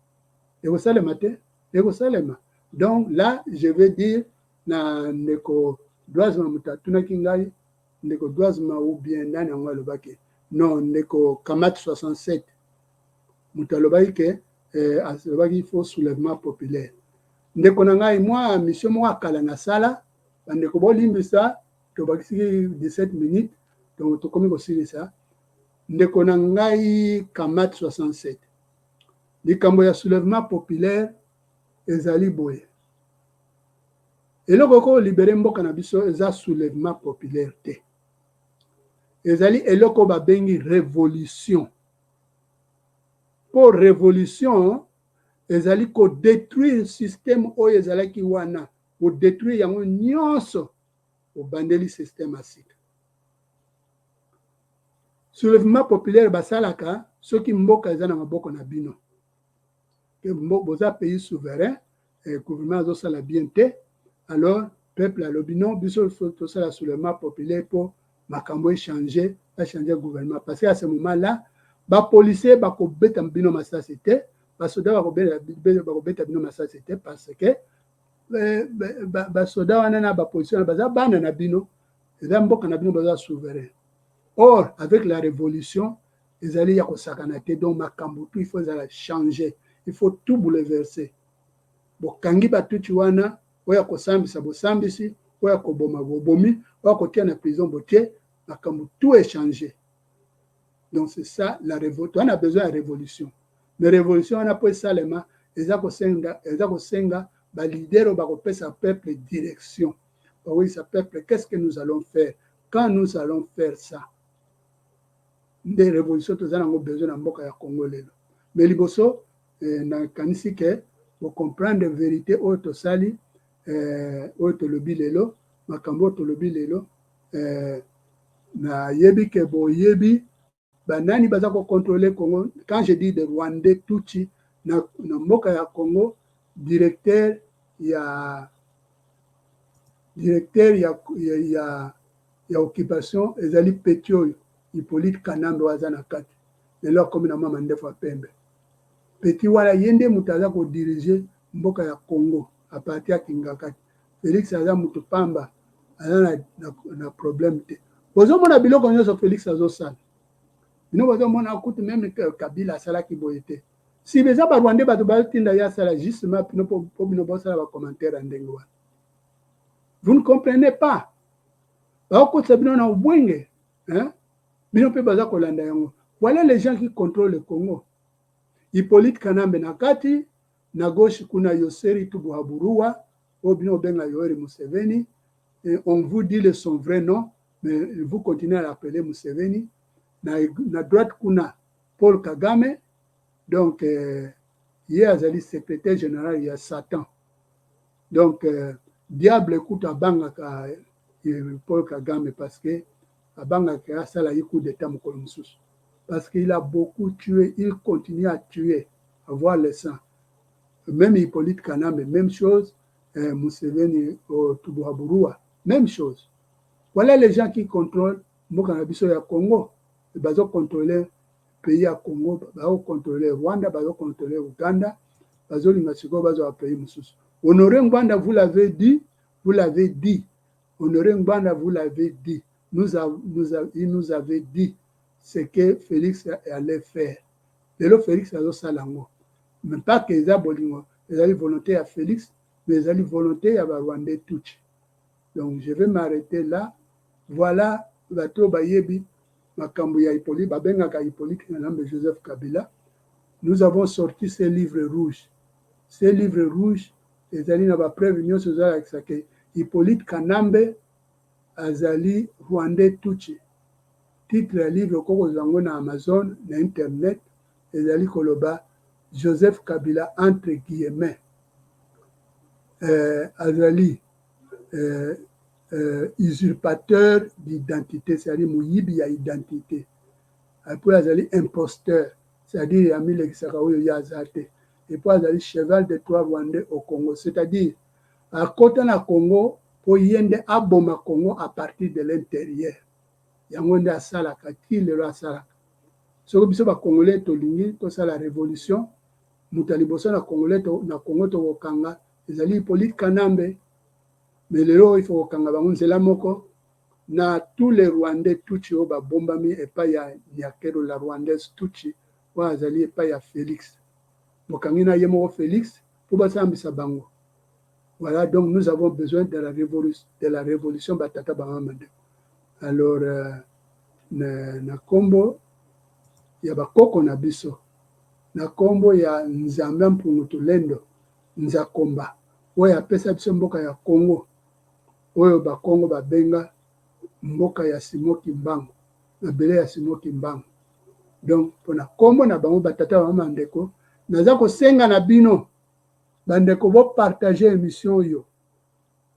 Ekosalema te? Ekosalema. Donc là, je vais dire na ndeko Dwazma, moto atunaki ngai, ndeko Dwazma ou bien nani yango alobaki, non, ndeko Kamat 67, moto alobaki ke alobaki il faut soulèvement populaire. Ndeko na ngai, mwa mission moko akala nasala, bandeko bolimbisa, tobakisiki 17 minutes, donc tokomi kosilisa. Ndeko na ngai Kamat 67, likambo ya soulèvement populaire ezali boye: eloko kolibérer mboka na biso eza soulèvement populaire te, ezali eloko babengi révolution. Mpo révolution ezali kodétruire système oyo ezalaki wana, kodétruire yango nyonso, obandeli système ya sika. Soulèvement populaire basalaka soki mboka eza na maboko na bino, boza pays souverain, gouvernement azosala bien te, alors peuple alobi: non, biso tosala soulèvement populaire mpo makambo echanger, bachanger gouvernement. Parce que à ce moment là bapolicier bakobeta bino masasi te, basoda bakobeta bino masasi te, parce que basoda wana na bapolicier wana baza bana na bino, eza mboka na bino, baza souverain. Or avec la révolution, ezali ya kosakana te. Donc makambo tout il faut ezala changer, il faut tout bouleverser. Bokangi batutsi wana, oyo akosambisa bosambisi, oyo akoboma bobomi, oyo akotia na prison botie, makambo tout echanger. Donc c'est ça la révolution. On a besoin ya révolution, mais révolution wana, mpo esalema, eza kosenga baleader oyo bakopesa peuple direction, bakoyisa peuple qu'est-ce que nous allons faire quand nous allons faire ça. Nde révolution toza nango besoin na mboka ya Congo lelo. Mais liboso, nakanisi ke bocomprendre vérité oyo tosali, oyo tolobi lelo, makambo oyo tolobi lelo. Nayebi ke boyebi banani baza kocontrôler Congo. Quand je dis de Rwandais tutsi na mboka ya Congo, directeur ya occupation ezali petit oyo Hippolyte Kanambe, oyo aza na kati lelo, akomi na mwa mandefu ya pembe. Petit wana, ye nde moto aza kodiriger mboka ya Congo. À partir ya Kingakati, Félix aza moto pamba, aza na problème te. Bozomona biloko nyonso Félix azosala, bino bozomona kutu même Kabila asalaki boye te. Si eza Barwandais bato batinda ye asala, justement pino mpo bino bosala bacommentaire ya ndenge wana. Vous ne comprenez pas, bakokotisa bino na ubwenge, hein? Bino mpe baza kolanda yango. Voilà les gens qui contrôlent le Congo: Hippolyte Kanambe na kati, na gauche kuna Yoseri Tubuhaburuwa oyo bino obenga Yoweri Museveni. Et on vous dit le son vrai nom, mais vous continuez à l'appeler Museveni. Na droite kuna Paul Kagame, donc ye azali secrétaire général ya Satan. Donc diable kutu abangaka Paul Kagame, parce que abangaka asala ye coup d'état mokolo mosusu, parce qu'il a beaucoup tué, il continue à tuer, à voir le sang. Même Hippolyte Kanambe, même chose. Museveni Tubuhaburua, même chose. Voilà les gens qui contrôlent mboka na biso ya Congo. Bazocontrôle pays ya Congo, bazocontrôle Rwanda, bazocontrôle Uganda, bazolinga sikoyo bazwa pays mosusu. Honoré Ngbanda vous l'avez dit, vous l'avez dit. Honoré Ngbanda vous l'avez dit, il nous avait dit ce que Félix allait faire. Lelo Félix azosala yango, mais pas que eza bolingo, ezali volonté ya Félix, mais ezali volonté ya Barwandais tutsi. Donc je vais m'arrêter là. Voilà bato oyo bayebi makambo ya Hippolyte, babengaka Hippolyte Kanambe Joseph Kabila. Nous avons sorti ce livre rouge. Ce livre rouge ezali na bapreuve nyonso ezalakisa ke Hippolyte Kanambe azali Rwandais tutsi. Titre ya livre, okoki kozwa yango na Amazon, na internet, ezali koloba Joseph Kabila entre guillemets azali usurpateur d'identité, c'est-à-dire moyibi ya identité, et puis azali imposteur, c'est-à-dire amilekisaka oyo ye aza te, et puis azali cheval de Troie rwandais au Congo, c'est-à-dire akota na Congo mpo ye nde aboma Congo à partir de l'intérieur. Yango nde asalaka ti lelo asalaka. Soki biso Bacongolais tolingi tosala révolution, moto ya liboso na Congolais na Congo tokokanga ezali Hippolyte Kanambe. Mais lelo il faut kokanga bango nzela moko na tous les Rwandais tutsi oyo babombami epai ya Nyakero, la Rwandaise tutsi oyo azali epai ya Félix. Bokangi na ye moko Félix mpo basambisa bango. Voilà, donc nous avons besoin de la révolution, batata, bamama, ndeko. Alors na nkombo ya bakoko na biso, na nkombo ya Nzambe Mpungu Tulendo Nzakomba oyo apesa biso mboka ya Congo, oyo Bakongo babenga mboka ya Simon Kimbangu, mabele ya Simon Kimbangu, donc mpona nkombo na bango, batata, bamama, ndeko, naza kosenga na bino bandeko bopartage émission oyo,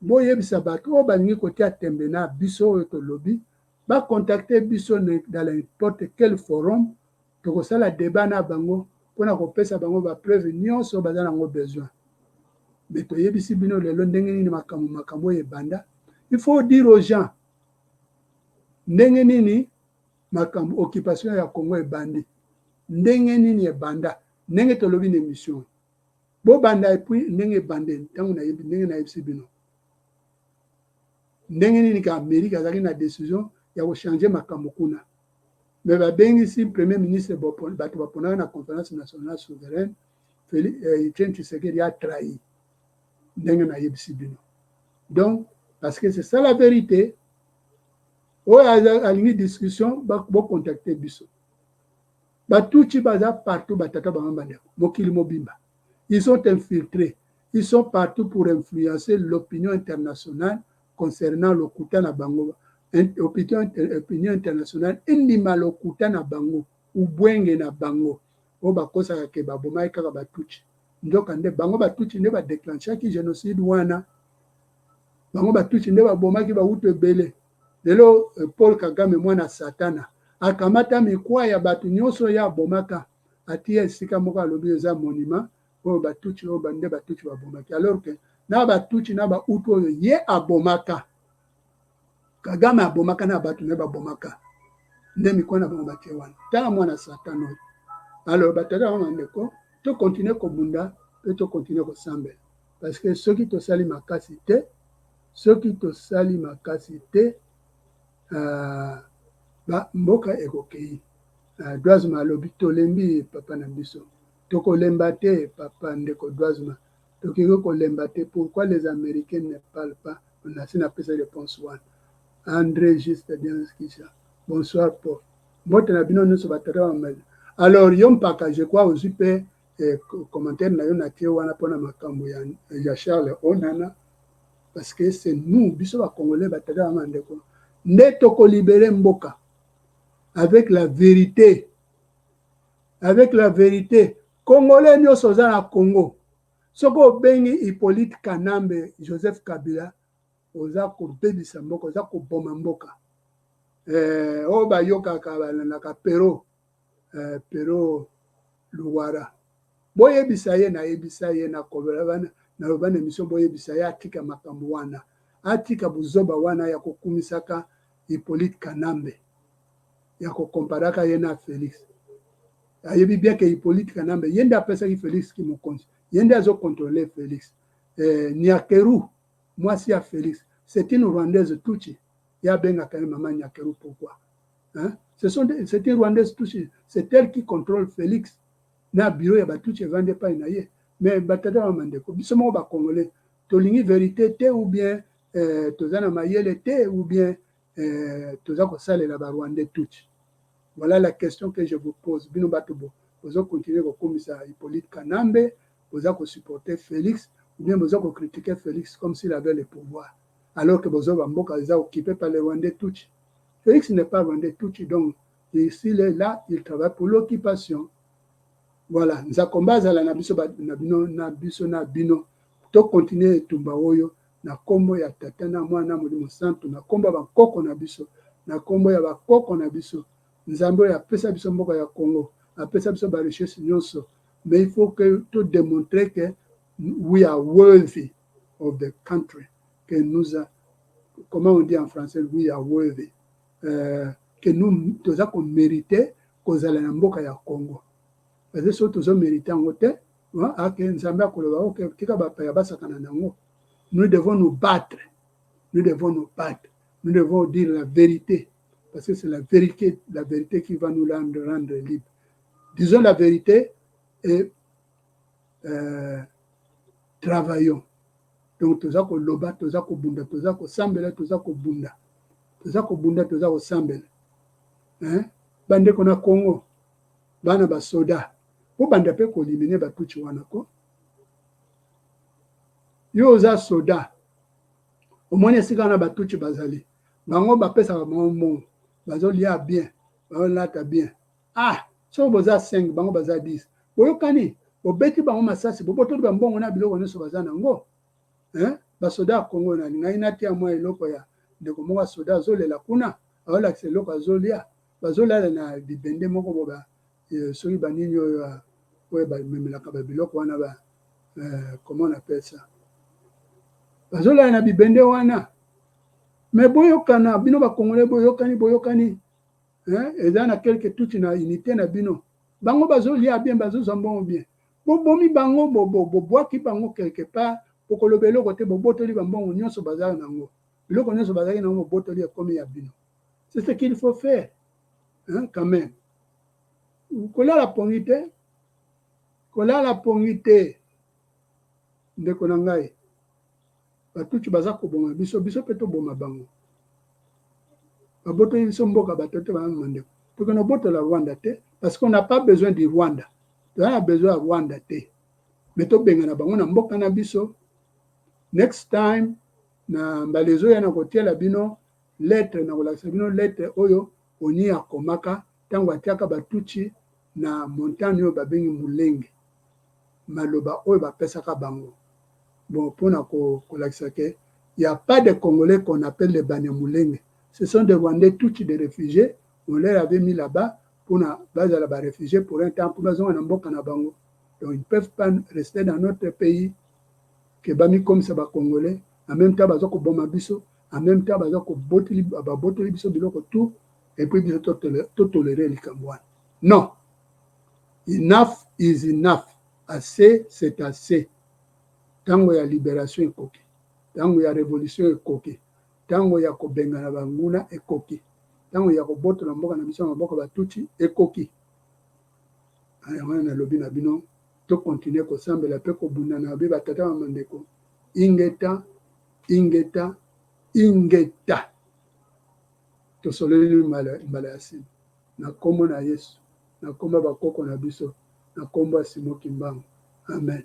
boyebisa bato oyo balingi kotia tembe na biso oyo tolobi, bacontacte biso dans n'importe quel forum. Tokosala débat na bango mpona kopesa bango bapreuve nyonso baza nango besoin. Mais toyebisi bino lelo ndenge nini makambo oyo ebanda. Il faut dire aux gens ndenge nini makambo occupation ya Congo ebandi, ndenge nini ebanda, ndenge tolobi na émission bobanda, et puis ndenge ebande, ntango nayebi ndenge nayebisi bino ndenge nini ka Amérique azalaki na décision ya kochange makambo kuna. Mais babengisi premier ministre, bato baponaka na Conférence nationale souveraine, Etienne Tshisekedi a trahi, ndenge nayebisi bino. Donc parce que c'est ça la vérité. Oyo alingi discussion, bocontacte biso. Batutsi baza partout, batata, bango, bandeko, mokili mobimba. Ils sont infiltrés, ils sont partout pour influencer l'opinion internationale concernant lokuta na bango. Opinion internationale endima lokuta na bango, ubwenge na bango oyo bakosaka ke babomaki kaka Batutsi, nzoka nde bango Batutsi nde badéclenchaki génocide wana. Bango Batutsi nde babomaki Bahutu ebele. Lelo Paul Kagame, mwana Satana, akamata mikwa ya bato nyonso oyo abomaka, atia esika moko, alobi eza monument oyo Batutsi, oyo nde Batutsi babomaki, alors que na Batutsi na Bahutu oyo ye abomaka, Kagame abomaka na bato na ye babomaka, nde mikwa na bango batie wana. Tala mwana Satana oyo. Alors batata, bamama, ndeko, tokontinue kobunda mpe tokontinue kosambela. Parce que soki tosali makasi te, soki tosali makasi te, ba mboka ekokei. Dwazma alobi tolembi papa na biso. Tokolemba te papa ndeko Dwazma. Tokoki kolemba te. Pourquoi les Américains ne parlent pas? Nasi napesa réponse wana. André Juste Dianskisha. Bonsoir Paul. Mbote na bino nyonso batata bamali. Alors yo mpaka, je crois ozwi mpe commentaire na yo na tie wana mpona makambo ya Charles Onana, parce que c'est nous, biso bacongolais, batata bama ndeko, nde tokolibérer mboka avec la vérité, avec la vérité. Congolais nyonso oza na Congo, soki obengi Hippolyte Kanambe Joseph Kabila, oza kobebisa mboka, oza koboma mboka. Oyo bayokaka, balandaka Pero, Pero Luwara, boyebisa ye, nayebisa ye, nakobela naloba na émission, boyebisa ye atika makambo wana, atika buzoba wana ya kokumisaka Hippolyte Kanambe, ya kokomparaka ye na Félix. Ayebi bien ke Hippolyte Kanambe ye nde apesaki Félix ki mokonzi, ye nde azocontrôle Félix. Nyakeru, mwasi ya Félix, c'est une Rwandaise tutsi. Ye abengaka ye mama Nyakeru, pourquoi, hein? C'est une Rwandaise tutsi, c'est elle qui contrôle Félix na bureau ya batutsi evandi epai na ye. Mais batata bamandeko, biso moko bacongolais tolingi vérité te, ou bien toza na mayele te, ou bien toza kosalela barwandais tutsi? Voilà la question que je vous pose. Bino bato bo bozocontinue kokomisa Hippolyte Kanambe, boza kosupporter Félix, ou bien boza kocritiquer Félix comme s'il avait le pouvoir, alors que bozoba mboka eza occupé par les Rwandais tutsi. Félix n'est pas Rwandais tutsi, donc s'il est là, il travaille pour l'occupation. Voilà. Nzakomba azala na biso, na bino, na biso, na bino. Tokontinue etumba oyo na nkombo ya Tata na Mwana Molimo Santu, na nkombo ya bakoko na biso, na nkombo ya bakoko na biso. Nzambe oyo apesa biso mboka ya Congo, apesa biso barichesse nyonso, mais il faut que to démontrer que we are worthy of the country que nous a, comment on dit en français, we are worthy, que nous toza komérite kozala na mboka ya Congo. Parce que soki tozomérite yango te, ake Nzambe akoloba: "Ok, tika bapaya basakana nango." Nous devons nous battre, nous devons nous battre, nous devons dire la vérité, parce que c'est la vérité, la vérité qui va nous rendre libre. Disons la vérité et travaillons. Donc toza koloba, toza kobunda, toza kosambela, toza kobunda, toza kobunda, toza kosambela, hein? Bandeko na Congo, bana basoda, bobanda mpe koéliminer batutsi wana ko. Yo oza soda, omoni esika wana batutsi bazali, bango bapesaka bango mbongo, bazolia bien, bazolata bien. Ah, soki boza 5, bango baza 10, boyokani, bobeti bango masasi, bobotoli bambongo na biloko nyonso baza nango. Basoda ya Congo, nalingaki natia mwa eloko ya ndeko moko ya soda azolela kuna, aolakisa eloko azolia, bazolala na bibende moko bo soki banini oyo oyo bamemelaka babiloko wana ba, comment on appelle ça, bazolala na bibende wana. Me boyokana, bino bakongolais, boyokani, boyokani, eza na quelque tutsi na unité na bino, bango bazolia bien, bazozwa mbongo bien, bobomi bango, bobwaki bango quelque part, bokoloba eloko te, bobotoli bambongo nyonso bazala nango, biloko nyonso bazalaki nango, bobotoli, ekomi ya bino. C'est ce qu'il faut faire, hein, quand même. Kolala pongi te, kolala pongi te, ndeko na ngai. Batutsi baza koboma biso, biso mpe toboma bango. Babotoli biso mboka, bato te bana mandeko. Tokende kobotola Rwanda te, parce qu'on n'a pas besoin du Rwanda. Toza na besoin ya Rwanda te, me tobengana bango na mboka na biso. Next time, na mbala ezoya, na kotiela bino lettre, na kolakisa bino lettre oyo oni akomaka ntango atiaka batutsi na montagne oyo babengi Mulenge, maloba oyo bapesaka bango. Bon, mpona kolakisa ke y a pas de Congolais qu'on appelle les Banyamulenge. Ce sont des Rwandais tutsi, des réfugiés. On leur avait mis là-bas mpona bazala baréfugiés pour un temps, mpo bazonga na mboka na bango. Donc ils ne peuvent pas rester dans notre pays ke bamikomisa bacongolais, en même temps baza koboma biso, en même temps baza babotoli biso biloko tout, et puis biso totolérer likambo wana? Non, enough is enough, assez c'est assez. Ntango ya liberation ekoki, ntango ya revolution ekoki, ntango ya kobengana banguna ekoki, ntango ya kobotola mboka na biso na maboko ya Batutsi ekoki. Yango wana nalobi na bino, tokontinue kosambela mpe kobunda na babe batata ba mandeko. Ingeta, ingeta, ingeta. Tosololi mbala ya nsima na nkombo na Yesu, na nkombo ya bakoko na biso, na nkombo ya Simon Kimbangu. Amen.